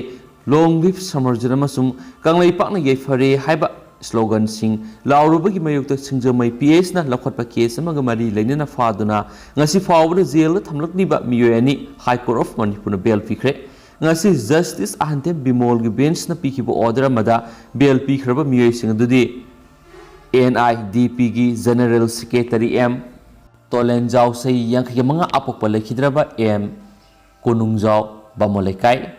Long live ꯁꯃꯔꯖꯤꯠ ꯑꯃꯁꯨꯡ ꯀꯪꯂꯩꯄꯥꯛꯅ ꯌꯥꯏꯐꯔꯦ ꯍꯥꯏꯕ sloganꯁꯤꯡ ꯂꯥꯎꯔꯨꯕꯒꯤ ꯃꯥꯌꯣꯛꯇ ꯁꯤꯡꯖꯃꯩ PSꯅ ꯂꯧꯈꯠꯄ case ꯑꯃꯒ ꯃꯔꯤ ꯂꯩꯅꯅ ꯐꯥꯗꯨꯅ ꯉꯁꯤ ꯐꯥꯎꯕꯗ jailꯗ ꯊꯝꯂꯛꯂꯤꯕ ꯃꯤꯑꯣꯏ ꯑꯅꯤ High Court of Manipurꯅ bail ꯄꯤꯈ꯭ꯔꯦ꯫ ꯉꯁꯤ Justice ꯑꯍꯟꯊꯦꯝ ꯕꯤꯃꯣꯜꯒꯤ benchꯅ ꯄꯤꯈꯤꯕ order ꯑꯃꯗ bail ꯄꯤꯈ꯭ꯔꯕ ꯃꯤꯑꯣꯏꯁꯤꯡ ꯑꯗꯨꯗꯤ NIDPꯒꯤ General Secretary M ꯇꯣꯂꯦꯟꯖꯥꯎ, ꯆꯍꯤ ꯌꯥꯡꯈꯩꯒ ꯃꯉꯥ, ꯑꯄꯣꯛꯄ ꯂꯩꯈꯤꯗ꯭ꯔꯕ M ꯀꯣꯅꯨꯡꯖꯥꯎ, ꯕꯥꯃꯣꯟ ꯂꯩꯀꯥꯏ,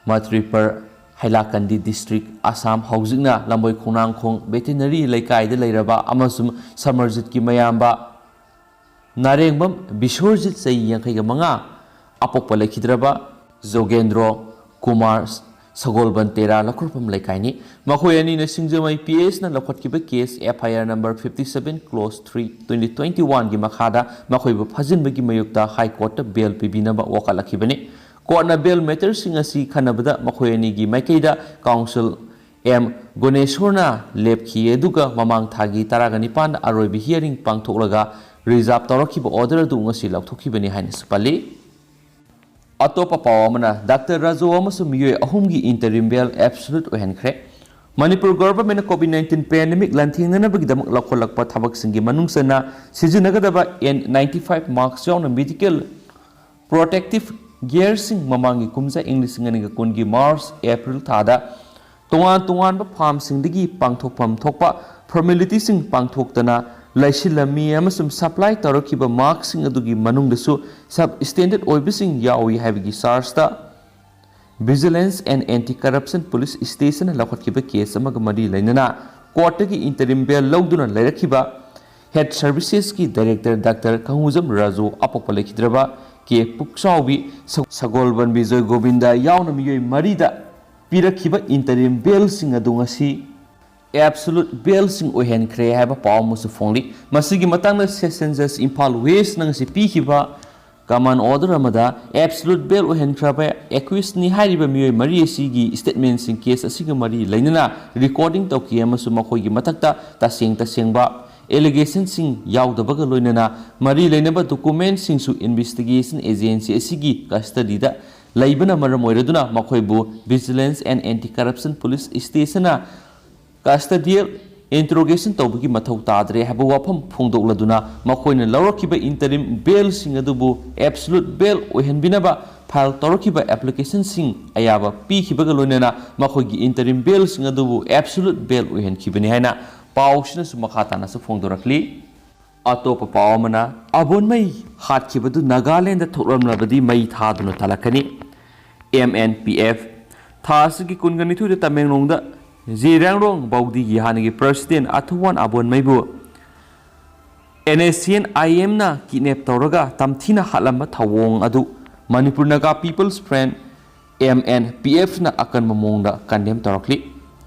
ꯃꯇ꯭ꯔꯤꯄꯔ, ꯍꯩꯂꯥꯀꯟꯗꯤ district, ꯑꯁꯥꯝ, ꯍꯧꯖꯤꯛꯅ ꯂꯝꯕꯣꯏ ꯈꯣꯡꯅꯥꯡꯈꯣꯡ veterinary ꯂꯩꯀꯥꯏꯗ ꯂꯩꯔꯕ ꯑꯃꯁꯨꯡ ꯁꯃꯔꯖꯤꯠꯀꯤ ꯃꯌꯥꯝꯕ ꯅꯥꯔꯦꯡꯕꯝ ꯕꯤꯁꯣꯔꯖꯤꯠ, ꯆꯍꯤ ꯌꯥꯡꯈꯩꯒ ꯃꯉꯥ, ꯑꯄꯣꯛꯄ ꯂꯩꯈꯤꯗ꯭ꯔꯕ ꯖꯣꯒꯦꯟꯗ꯭ꯔꯣ ꯀꯨꯃꯥꯔ, ꯁꯒꯣꯜꯕꯟ ꯇꯦꯔꯥ ꯂꯧꯈꯠꯐꯝ ꯂꯩꯀꯥꯏꯅꯤ꯫ ꯃꯈꯣꯏ ꯑꯅꯤꯅ ꯁꯤꯡꯖꯃꯩ ꯄꯤ ꯑꯦꯁꯅ ꯂꯧꯈꯠꯈꯤꯕ case F I R number fifty seven, clause three, twenty twenty-one ꯒꯤ ꯃꯈꯥꯗ ꯃꯈꯣꯏꯕꯨ ꯐꯥꯖꯤꯟꯕꯒꯤ ꯃꯥꯌꯣꯛꯇ ꯍꯥꯏ ꯀꯣꯔꯠꯇ ꯕꯦꯜ ꯄꯤꯕꯤꯅꯕ ꯋꯥꯀꯠꯂꯛꯈꯤꯕꯅꯤ꯫ ꯀꯣꯔꯠꯅ ꯕꯦꯜ ꯃꯦꯇꯔꯁꯤꯡ ꯑꯁꯤ ꯈꯟꯅꯕꯗ ꯃꯈꯣꯏ ꯑꯅꯤꯒꯤ ꯃꯥꯏꯀꯩꯗ ꯀꯥꯎꯟꯁꯤꯜ ꯑꯦꯝ ꯒꯨꯅꯦꯁꯣꯔꯅ ꯂꯦꯞꯈꯤ, ꯑꯗꯨꯒ ꯃꯃꯥꯡ ꯊꯥꯒꯤ ꯇꯔꯥꯒ ꯅꯤꯄꯥꯟꯗ ꯑꯔꯣꯏꯕ ꯍꯤꯌꯥꯔꯤꯡ ꯄꯥꯡꯊꯣꯛꯂꯒ ꯔꯤꯖꯥꯔꯚ ꯇꯧꯔꯛꯈꯤꯕ ꯑꯣꯔꯗꯔ ꯑꯗꯨ ꯉꯁꯤ ꯂꯧꯊꯣꯛꯈꯤꯕꯅꯤ ꯍꯥꯏꯅꯁꯨ ꯄꯜꯂꯤ꯫ ꯑꯇꯣꯞꯄ ꯄꯥꯎ ꯑꯃꯅ, ꯗꯥꯛꯇꯔ ꯔꯥꯖꯨ ꯑꯃꯁꯨꯡ ꯃꯤꯑꯣꯏ ꯑꯍꯨꯝꯒꯤ ꯏꯟꯇꯔꯤꯝ ꯕꯦꯜ ꯑꯦꯕꯁꯣꯂꯨꯠ ꯑꯣꯏꯍꯟꯈ꯭ꯔꯦ꯫ ꯃꯅꯤꯄꯨꯔ ꯒꯣꯚꯔꯟꯃꯦꯟꯠꯅ ꯀꯣꯚꯤꯗ ꯅꯥꯏꯟꯇꯤꯟ ꯄꯦꯟꯗꯦꯃꯤꯛ ꯂꯥꯟꯊꯦꯡꯅꯅꯕꯒꯤꯗꯃꯛ ꯂꯧꯈꯠꯂꯛꯄ ꯊꯕꯛꯁꯤꯡꯒꯤ ꯃꯅꯨꯡ ꯆꯟꯅ ꯁꯤꯖꯤꯟꯅꯒꯗꯕ ꯑꯦꯟ ninety five ꯃꯥꯁꯛ ꯌꯥꯎꯅ ꯃꯦꯗꯤꯀꯦꯜ ꯄ꯭ꯔꯣꯇꯦꯛꯇꯤꯚ ꯒꯤꯌꯔꯁꯤꯡ ꯃꯃꯥꯡꯒꯤ ꯀꯨꯝꯖꯥ ꯏꯪ ꯂꯤꯁꯤꯡ ꯑꯅꯤꯒ ꯀꯨꯟꯒꯤ ꯃꯥꯔꯆ, ꯑꯦꯄ꯭ꯔꯤꯜ ꯊꯥꯗ ꯇꯣꯉꯥꯟ ꯇꯣꯉꯥꯟꯕ ꯐꯥꯔꯝꯁꯤꯡꯗꯒꯤ ꯄꯥꯡꯊꯣꯛꯐꯝ ꯊꯣꯛꯄ ꯐꯣꯔꯃꯦꯂꯤꯇꯤꯁꯤꯡ ꯄꯥꯡꯊꯣꯛꯇꯅ ꯂꯩꯁꯤꯜꯂꯝꯃꯤ ꯑꯃꯁꯨꯡ ꯁꯄ꯭ꯂꯥꯏ ꯇꯧꯔꯛꯈꯤꯕ ꯃꯥꯁꯛꯁꯤꯡ ꯑꯗꯨꯒꯤ ꯃꯅꯨꯡꯗꯁꯨ ꯁꯕ ꯁ꯭ꯇꯦꯟꯗꯔꯗ ꯑꯣꯏꯕꯁꯤꯡ ꯌꯥꯎꯏ ꯍꯥꯏꯕꯒꯤ ꯆꯥꯔꯖꯇ Vigilance and Anti-Corruption Police Stationꯅ ꯂꯧꯈꯠꯈꯤꯕ ꯀꯦꯁ ꯑꯃꯒ ꯃꯔꯤ ꯂꯩꯅꯅ ꯀꯣꯔꯠꯇꯒꯤ ꯏꯟꯇꯔꯤꯝ ꯕꯦꯜ ꯂꯧꯗꯨꯅ ꯂꯩꯔꯛꯈꯤꯕ ꯍꯦꯜꯊ ꯁꯔꯚꯤꯁꯦꯁꯀꯤ ꯗꯥꯏꯔꯦꯛꯇꯔ ꯗꯥꯛꯇꯔ ꯀꯪꯉꯨꯖꯝ ꯔꯥꯖꯨ ꯑꯄꯣꯛꯄ ꯂꯩꯈꯤꯗ꯭ꯔꯕ ꯀꯦ ꯄꯨꯛꯆꯥꯎꯕꯤ, ꯁ-, ꯁꯒꯣꯜꯕꯟ ꯕꯤꯖꯣꯏ ꯒꯣꯕꯤꯟꯗ ꯌꯥꯎꯅ ꯃꯤꯑꯣꯏ ꯃꯔꯤꯗ ꯄꯤꯔꯛꯈꯤꯕ ꯏꯟꯇꯔꯤꯝ ꯕꯦꯜꯁꯤꯡ ꯑꯗꯨ ꯉꯁꯤ ꯑꯦꯕꯁꯣꯂꯨꯠ ꯕꯦꯜꯁꯤꯡ ꯑꯣꯏꯍꯟꯈ꯭ꯔꯦ ꯍꯥꯏꯕ ꯄꯥꯎ ꯑꯃꯁꯨ ꯐꯣꯡꯂꯤ꯫ ꯃꯁꯤꯒꯤ ꯃꯇꯥꯡꯗ ꯁꯦꯁꯟ ꯖꯖ ꯏꯝꯐꯥꯜ ꯋꯦꯁꯅ ꯉꯁꯤ ꯄꯤꯈꯤꯕ ꯀꯃꯟ ꯑꯣꯔꯗꯔ ꯑꯃꯗ ꯑꯦꯕꯁꯣꯂꯨꯠ ꯕꯦꯜ ꯑꯣꯏꯍꯟꯈ꯭ꯔꯕ ꯑꯦꯀ꯭ꯌꯨꯁꯅꯤ ꯍꯥꯏꯔꯤꯕ ꯃꯤꯑꯣꯏ ꯃꯔꯤ ꯑꯁꯤꯒꯤ ꯁ꯭ꯇꯦꯠꯃꯦꯟꯁꯤꯡ ꯀꯦꯁ ꯑꯁꯤꯒ ꯃꯔꯤ ꯂꯩꯅꯅ ꯔꯦꯀꯣꯔꯗꯤꯡ ꯇꯧꯈꯤ ꯑꯃꯁꯨꯡ ꯃꯈꯣꯏꯒꯤ ꯃꯊꯛꯇ ꯇꯁꯦꯡ ꯇꯁꯦꯡꯕ ꯑꯦꯂꯤꯒꯦꯁꯟꯁꯤꯡ ꯌꯥꯎꯗꯕꯒ ꯂꯣꯏꯅꯅ ꯃꯔꯤ ꯂꯩꯅꯕ ꯗꯣꯀꯨꯃꯦꯟꯠꯁꯤꯡꯁꯨ ꯏꯟꯚꯦꯁꯇꯤꯒꯦꯁꯟ ꯑꯦꯖꯦꯟꯁꯤ ꯑꯁꯤꯒꯤ ꯀꯁꯇꯗꯤꯗ ꯂꯩꯕꯅ ꯃꯔꯝ ꯑꯣꯏꯔꯗꯨꯅ ꯃꯈꯣꯏꯕꯨ Vigilance and Anti-Corruption Police Stationꯅ ꯀꯁꯇꯗꯤꯌꯦꯜ ꯏꯟꯇꯔꯣꯒꯦꯁꯟ ꯇꯧꯕꯒꯤ ꯃꯊꯧ ꯇꯥꯗ꯭ꯔꯦ ꯍꯥꯏꯕ ꯋꯥꯐꯝ ꯐꯣꯡꯗꯣꯛꯂꯗꯨꯅ ꯃꯈꯣꯏꯅ ꯂꯧꯔꯛꯈꯤꯕ ꯏꯟꯇꯔꯤꯝ ꯕꯦꯜꯁꯤꯡ ꯑꯗꯨꯕꯨ ꯑꯦꯕꯁꯣꯂꯨꯠ ꯕꯦꯜ ꯑꯣꯏꯍꯟꯕꯤꯅꯕ ꯐꯥꯏꯜ ꯇꯧꯔꯛꯈꯤꯕ ꯑꯦꯄ꯭ꯂꯤꯀꯦꯁꯟꯁꯤꯡ ꯑꯌꯥꯕ ꯄꯤꯈꯤꯕꯒ ꯂꯣꯏꯅꯅ ꯃꯈꯣꯏꯒꯤ ꯏꯟꯇꯔꯤꯝ ꯕꯦꯜꯁꯤꯡ ꯑꯗꯨꯕꯨ ꯑꯦꯕꯁꯣꯂꯨꯠ ꯕꯦꯜ ꯑꯣꯏꯍꯟꯈꯤꯕꯅꯤ ꯍꯥꯏꯅ ꯄꯥꯎꯁꯤꯅꯁꯨ ꯃꯈꯥ ꯇꯥꯅꯁꯨ ꯐꯣꯡꯗꯣꯔꯛꯂꯤ꯫ ꯑꯇꯣꯞꯄ ꯄꯥꯎ ꯑꯃꯅ, ꯑꯕꯣꯟꯃꯩ ꯍꯥꯠꯈꯤꯕꯗꯨ ꯅꯥꯒꯥꯂꯦꯟꯗ ꯊꯣꯛꯂꯝꯂꯕꯗꯤ ꯃꯩ ꯊꯥꯗꯨꯅ ꯇꯥꯜꯂꯛꯀꯅꯤ꯫ M N P F. ꯊꯥ ꯑꯁꯤꯒꯤ ꯀꯨꯟꯒ ꯅꯤꯊꯣꯏꯗ ꯇꯃꯦꯡꯂꯣꯡꯗ ꯖꯤꯔꯥꯡꯔꯣꯡ ꯕꯧꯗꯤꯒꯤ ꯍꯥꯟꯅꯒꯤ president ꯑꯊꯨꯋꯥꯟ ꯑꯕꯣꯟꯃꯩꯕꯨ and S C and ꯑꯥꯏ ꯑꯦꯝꯅ ꯀꯤꯗꯅꯦꯞ ꯇꯧꯔꯒ ꯇꯝꯊꯤꯅ ꯍꯥꯠꯂꯝꯕ ꯊꯧꯑꯣꯡ ꯑꯗꯨ Manipur Naga people's front M N P ꯑꯦꯐꯅ ꯑꯀꯟꯕ ꯃꯑꯣꯡꯗ ꯀꯟꯗꯦꯝ ꯇꯧꯔꯛꯂꯤ꯫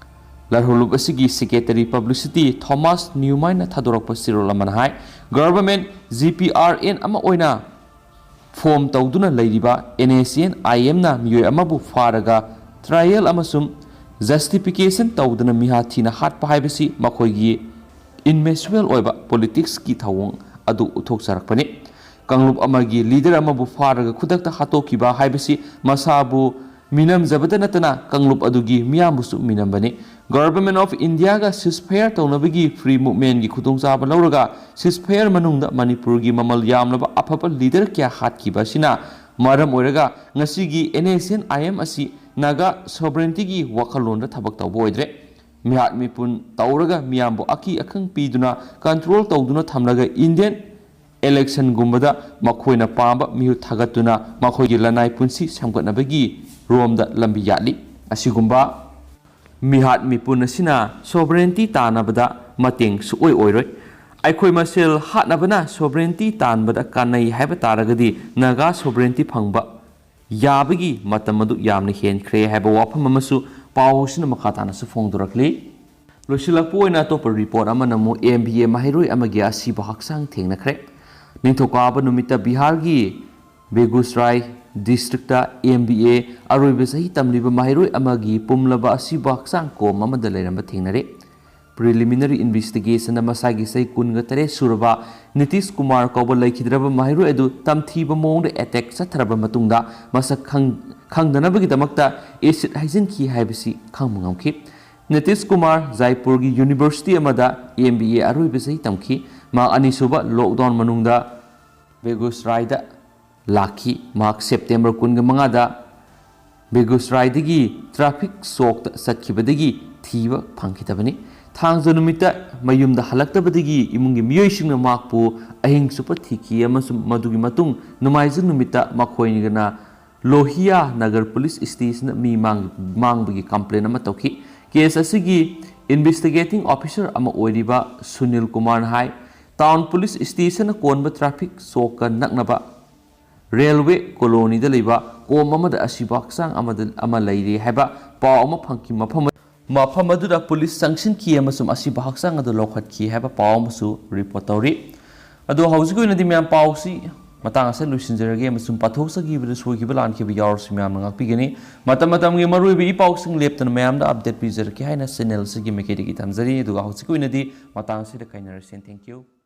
ꯂꯥꯜꯍꯧꯂꯨꯞ ꯑꯁꯤꯒꯤ ꯁꯦꯀ꯭ꯔꯦꯇꯔꯤ ꯄꯕ꯭ꯂꯤꯁꯤꯇꯤ ꯊꯣꯃꯥꯁ ꯅ꯭ꯌꯨꯃꯥꯏꯟꯅ ꯊꯥꯗꯣꯔꯛꯄ ꯆꯦꯔꯣꯜ ꯑꯃꯅ ꯍꯥꯏ, government G P R N ꯑꯃ ꯑꯣꯏꯅ ꯐꯣꯔꯝ ꯇꯧꯗꯨꯅ ꯂꯩꯔꯤꯕ ꯑꯦꯟ ꯑꯦꯁ ꯑꯦꯟ ꯑꯥꯏ ꯑꯦꯝꯅ ꯃꯤꯑꯣꯏ ꯑꯃꯕꯨ ꯐꯥꯔꯒ ꯇ꯭ꯔꯥꯏꯌꯦꯜ ꯑꯃꯁꯨꯡ ꯖꯁꯇꯤꯐꯤꯀꯦꯁꯟ ꯇꯧꯗꯅ ꯃꯤꯍꯥ ꯊꯤꯅ ꯍꯥꯠꯄ ꯍꯥꯏꯕꯁꯤ ꯃꯈꯣꯏꯒꯤ ꯏꯝꯃꯦꯆꯨꯋꯦꯜ ꯑꯣꯏꯕ ꯄꯣꯂꯤꯇꯤꯛꯁꯀꯤ ꯊꯧꯑꯣꯡ ꯑꯗꯨ ꯎꯠꯊꯣꯛꯆꯔꯛꯄꯅꯤ꯫ ꯀꯥꯡꯂꯨꯞ ꯑꯃꯒꯤ ꯂꯤꯗꯔ ꯑꯃꯕꯨ ꯐꯥꯔꯒ ꯈꯨꯗꯛꯇ ꯍꯥꯠꯇꯣꯛꯈꯤꯕ ꯍꯥꯏꯕꯁꯤ ꯃꯁꯥꯕꯨ ꯃꯤꯅꯝꯖꯕꯗ ꯅꯠꯇꯅ ꯀꯥꯡꯂꯨꯞ ꯑꯗꯨꯒꯤ ꯃꯤꯌꯥꯝꯕꯨꯁꯨ ꯃꯤꯅꯝꯕꯅꯤ꯫ ꯒꯚꯔꯟꯃꯦꯟꯠ ꯑꯣꯐ ꯏꯟꯗꯤꯌꯥꯒ ꯁꯤꯖꯐꯌꯔ ꯇꯧꯅꯕꯒꯤ ꯐ꯭ꯔꯤ ꯃꯨꯚꯃꯦꯟꯠꯀꯤ ꯈꯨꯗꯣꯡꯆꯥꯕ ꯂꯧꯔꯒ ꯁꯤꯖꯐꯌꯔ ꯃꯅꯨꯡꯗ ꯃꯅꯤꯄꯨꯔꯒꯤ ꯃꯃꯜ ꯌꯥꯝꯂꯕ ꯑꯐꯕ ꯂꯤꯗꯔ ꯀꯌꯥ ꯍꯥꯠꯈꯤꯕ ꯑꯁꯤꯅ ꯃꯔꯝ ꯑꯣꯏꯔꯒ ꯉꯁꯤꯒꯤ N S N I M ꯑꯁꯤ ꯅꯥꯒꯥ ꯁꯣꯚꯔꯦꯟꯇꯤꯒꯤ ꯋꯥꯈꯜꯂꯣꯟꯗ ꯊꯕꯛ ꯇꯧꯕ ꯑꯣꯏꯗ꯭ꯔꯦ꯫ ꯃꯤꯍꯥꯠ ꯃꯤꯄꯨꯟ ꯇꯧꯔꯒ ꯃꯤꯌꯥꯝꯕꯨ ꯑꯀꯤ ꯑꯈꯪ ꯄꯤꯗꯨꯅ ꯀꯟꯇ꯭ꯔꯣꯜ ꯇꯧꯗꯨꯅ ꯊꯝꯂꯒ ꯏꯟꯗꯤꯌꯟ ꯏꯂꯦꯛꯁꯟꯒꯨꯝꯕꯗ ꯃꯈꯣꯏꯅ ꯄꯥꯝꯕ ꯃꯤꯍꯨꯠ ꯊꯥꯒꯠꯇꯨꯅ ꯃꯈꯣꯏꯒꯤ ꯂꯅꯥꯏ ꯄꯨꯟꯁꯤ ꯁꯦꯝꯒꯠꯅꯕꯒꯤ ꯔꯣꯝꯗ ꯂꯝꯕꯤ ꯌꯥꯠꯂꯤ꯫ ꯑꯁꯤꯒꯨꯝꯕ ꯃꯤꯍꯥꯠ ꯃꯤꯄꯨꯟ ꯑꯁꯤꯅ ꯁꯣꯚꯔꯦꯟꯇꯤ ꯇꯥꯟꯅꯕꯗ ꯃꯇꯦꯡ ꯁꯨꯛꯑꯣꯏ ꯑꯣꯏꯔꯣꯏ꯫ ꯑꯩꯈꯣꯏ ꯃꯁꯦꯜ ꯍꯥꯠꯅꯕꯅ ꯁꯣꯚꯔꯦꯟꯇꯤ ꯇꯥꯟꯕꯗ ꯀꯥꯟꯅꯩ ꯍꯥꯏꯕ ꯇꯥꯔꯒꯗꯤ ꯅꯥꯒꯥ ꯁꯣꯚꯔꯦꯟꯇꯤ ꯐꯪꯕ ꯌꯥꯕꯒꯤ ꯃꯇꯝ ꯑꯗꯨ ꯌꯥꯝꯅ ꯍꯦꯟꯈ꯭ꯔꯦ ꯍꯥꯏꯕ ꯋꯥꯐꯝ ꯑꯃꯁꯨ ꯄꯥꯎ ꯑꯁꯤꯅ ꯃꯈꯥ ꯇꯥꯅꯁꯨ ꯐꯣꯡꯗꯣꯔꯛꯂꯤ꯫ ꯂꯣꯏꯁꯤꯜꯂꯛꯄ ꯑꯣꯏꯅ ꯑꯇꯣꯞꯄ ꯔꯤꯄꯣꯔꯠ ꯑꯃꯅ ꯑꯃꯨꯛ ꯑꯦꯝ ꯕꯤ ꯑꯦ ꯃꯍꯩꯔꯣꯏ ꯑꯃꯒꯤ ꯑꯁꯤꯕ ꯍꯛꯆꯥꯡ ꯊꯦꯡꯅꯈ꯭ꯔꯦ꯫ ꯅꯤꯡꯊꯧꯀꯥꯕ ꯅꯨꯃꯤꯠꯇ ꯕꯤꯍꯥꯔꯒꯤ ꯕꯦꯒꯨꯁꯔꯥꯏ ꯗꯤꯁꯇ꯭ꯔꯤꯛꯇ ꯑꯦꯝ ꯕꯤ ꯑꯦ ꯑꯔꯣꯏꯕ ꯆꯍꯤ ꯇꯝꯂꯤꯕ ꯃꯍꯩꯔꯣꯏ ꯑꯃꯒꯤ ꯄꯨꯝꯂꯕ ꯑꯁꯤꯕ ꯍꯛꯆꯥꯡ ꯀꯣꯝ ꯑꯃꯗ ꯂꯩꯔꯝꯕ ꯊꯦꯡꯅꯔꯦ꯫ ꯄ꯭ꯔꯤꯂꯤꯃꯤꯅꯔꯤ ꯏꯟꯚꯦꯁꯇꯤꯒꯦꯁꯟꯗ ꯃꯁꯥꯒꯤ ꯆꯍꯤ ꯀꯨꯟꯒ ꯇꯔꯦꯠ ꯁꯨꯔꯕ ꯅꯤꯇꯤꯁ ꯀꯨꯃꯥꯔ ꯀꯧꯕ ꯂꯩꯈꯤꯗ꯭ꯔꯕ ꯃꯍꯩꯔꯣꯏ ꯑꯗꯨ ꯇꯝꯊꯤꯕ ꯃꯑꯣꯡꯗ ꯑꯦꯇꯦꯛ ꯆꯠꯊꯔꯕ ꯃꯇꯨꯡꯗ ꯃꯁꯛ ꯈꯪ-, ꯈꯪꯗꯅꯕꯒꯤꯗꯃꯛꯇ ꯑꯦꯁꯤꯗ ꯍꯩꯖꯤꯟꯈꯤ ꯍꯥꯏꯕꯁꯤ ꯈꯪꯕ ꯉꯝꯈꯤ꯫ ꯅꯤꯇꯤꯁ ꯀꯨꯃꯥꯔ ꯖꯥꯏꯄꯨꯔꯒꯤ ꯌꯨꯅꯤꯚꯔꯁꯤꯇꯤ ꯑꯃꯗ ꯑꯦꯝ ꯕꯤ ꯑꯦ ꯑꯔꯣꯏꯕ ꯆꯍꯤ ꯇꯝꯈꯤ꯫ ꯃꯍꯥꯛ ꯑꯅꯤꯁꯨꯕ ꯂꯣꯛꯗꯥꯎꯟ ꯃꯅꯨꯡꯗ ꯕꯦꯒꯨꯁꯔꯥꯏꯗ ꯂꯥꯛꯈꯤ꯫ ꯃꯍꯥꯛ ꯁꯦꯞꯇꯦꯝꯕꯔ ꯀꯨꯟꯒ ꯃꯉꯥꯗ ꯕꯦꯒꯨꯁꯔꯥꯏꯗꯒꯤ ꯇ꯭ꯔꯥꯐꯤꯛ ꯆꯣꯛꯇ ꯆꯠꯈꯤꯕꯗꯒꯤ ꯊꯤꯕ ꯐꯪꯈꯤꯗꯕꯅꯤ꯫ ꯊꯥꯡꯖ ꯅꯨꯃꯤꯠꯇ ꯃꯌꯨꯝꯗ ꯍꯜꯂꯛꯇꯕꯗꯒꯤ ꯏꯃꯨꯡꯒꯤ ꯃꯤꯑꯣꯏꯁꯤꯡꯅ ꯃꯍꯥꯛꯄꯨ ꯑꯍꯤꯡ ꯆꯨꯞꯄ ꯊꯤꯈꯤ ꯑꯃꯁꯨꯡ ꯃꯗꯨꯒꯤ ꯃꯇꯨꯡ ꯅꯣꯡꯃꯥꯏꯖꯤꯡ ꯅꯨꯃꯤꯠꯇ ꯃꯈꯣꯏꯅ ꯂꯣꯍꯤꯌꯥ ꯅꯒꯔ ꯄꯨꯂꯤꯁ ꯁ꯭ꯇꯦꯁꯟꯗ ꯃꯤ ꯃꯥꯡ-, ꯃꯥꯡꯕꯒꯤ ꯀꯝꯄ꯭ꯂꯦꯟ ꯑꯃ ꯇꯧꯈꯤ꯫ ꯀꯦꯁ ꯑꯁꯤꯒꯤ ꯏꯟꯚꯦꯁꯇꯤꯒꯦꯇꯤꯡ ꯑꯣꯐꯤꯁꯔ ꯑꯃ ꯑꯣꯏꯔꯤꯕ ꯁꯨꯅꯤꯜ ꯀꯨꯃꯥꯔꯅ ꯍꯥꯏ, ꯇꯥꯎꯟ ꯄꯨꯂꯤꯁ ꯁ꯭ꯇꯦꯁꯟꯅ ꯀꯣꯟꯕ ꯇ꯭ꯔꯥꯐꯤꯛ ꯆꯣꯛꯀ ꯅꯛꯅꯕ ꯔꯦꯜꯋꯦ ꯀꯣꯂꯣꯅꯤꯗ ꯂꯩꯕ ꯀꯣꯝ ꯑꯃꯗ ꯑꯁꯤꯕ ꯍꯛꯆꯥꯡ ꯑꯃꯗ ꯑꯃ ꯂꯩꯔꯦ ꯍꯥꯏꯕ ꯄꯥꯎ ꯑꯃ ꯐꯪꯈꯤ꯫ ꯃꯐꯝ ꯃꯐꯝ ꯑꯗꯨꯗ ꯄꯨꯂꯤꯁ ꯆꯪꯁꯤꯟꯈꯤ ꯑꯃꯁꯨꯡ ꯑꯁꯤꯕ ꯍꯛꯆꯥꯡ ꯑꯗꯨ ꯂꯧꯈꯠꯈꯤ ꯍꯥꯏꯕ ꯄꯥꯎ ꯑꯃꯁꯨ ꯔꯤꯄꯣꯔꯠ ꯇꯧꯔꯤ꯫ ꯑꯗꯣ ꯍꯧꯖꯤꯛꯀꯤ ꯑꯣꯏꯅꯗꯤ ꯃꯌꯥꯝ ꯄꯥꯎꯁꯤ ꯃꯇꯥꯡ ꯑꯁꯤꯗ ꯂꯣꯏꯁꯤꯟꯖꯔꯒꯦ ꯑꯃꯁꯨꯡ ꯄꯥꯊꯣꯛꯆꯈꯤꯕꯗ ꯁꯣꯏꯈꯤꯕ ꯂꯥꯟꯈꯤꯕ ꯌꯥꯎꯔꯁꯨ ꯃꯌꯥꯝꯅ ꯉꯥꯛꯄꯤꯒꯅꯤ꯫ ꯃꯇꯝ ꯃꯇꯝꯒꯤ ꯃꯔꯨꯑꯣꯏꯕ ꯏ ꯄꯥꯎꯁꯤꯡ ꯂꯦꯞꯇꯅ ꯃꯌꯥꯝꯗ ꯑꯞꯗꯦꯠ ꯄꯤꯖꯔꯛꯀꯦ ꯍꯥꯏꯅ ꯆꯦꯅꯦꯜ ꯑꯁꯤꯒꯤ ꯃꯥꯏꯀꯩꯗꯒꯤ ꯊꯝꯖꯔꯤ꯫ ꯑꯗꯨꯒ ꯍꯧꯖꯤꯛꯀꯤ ꯑꯣꯏꯅꯗꯤ ꯃꯇꯥꯡ ꯑꯁꯤꯗ ꯀꯥꯏꯅꯔꯁꯤ꯫ Thank you꯫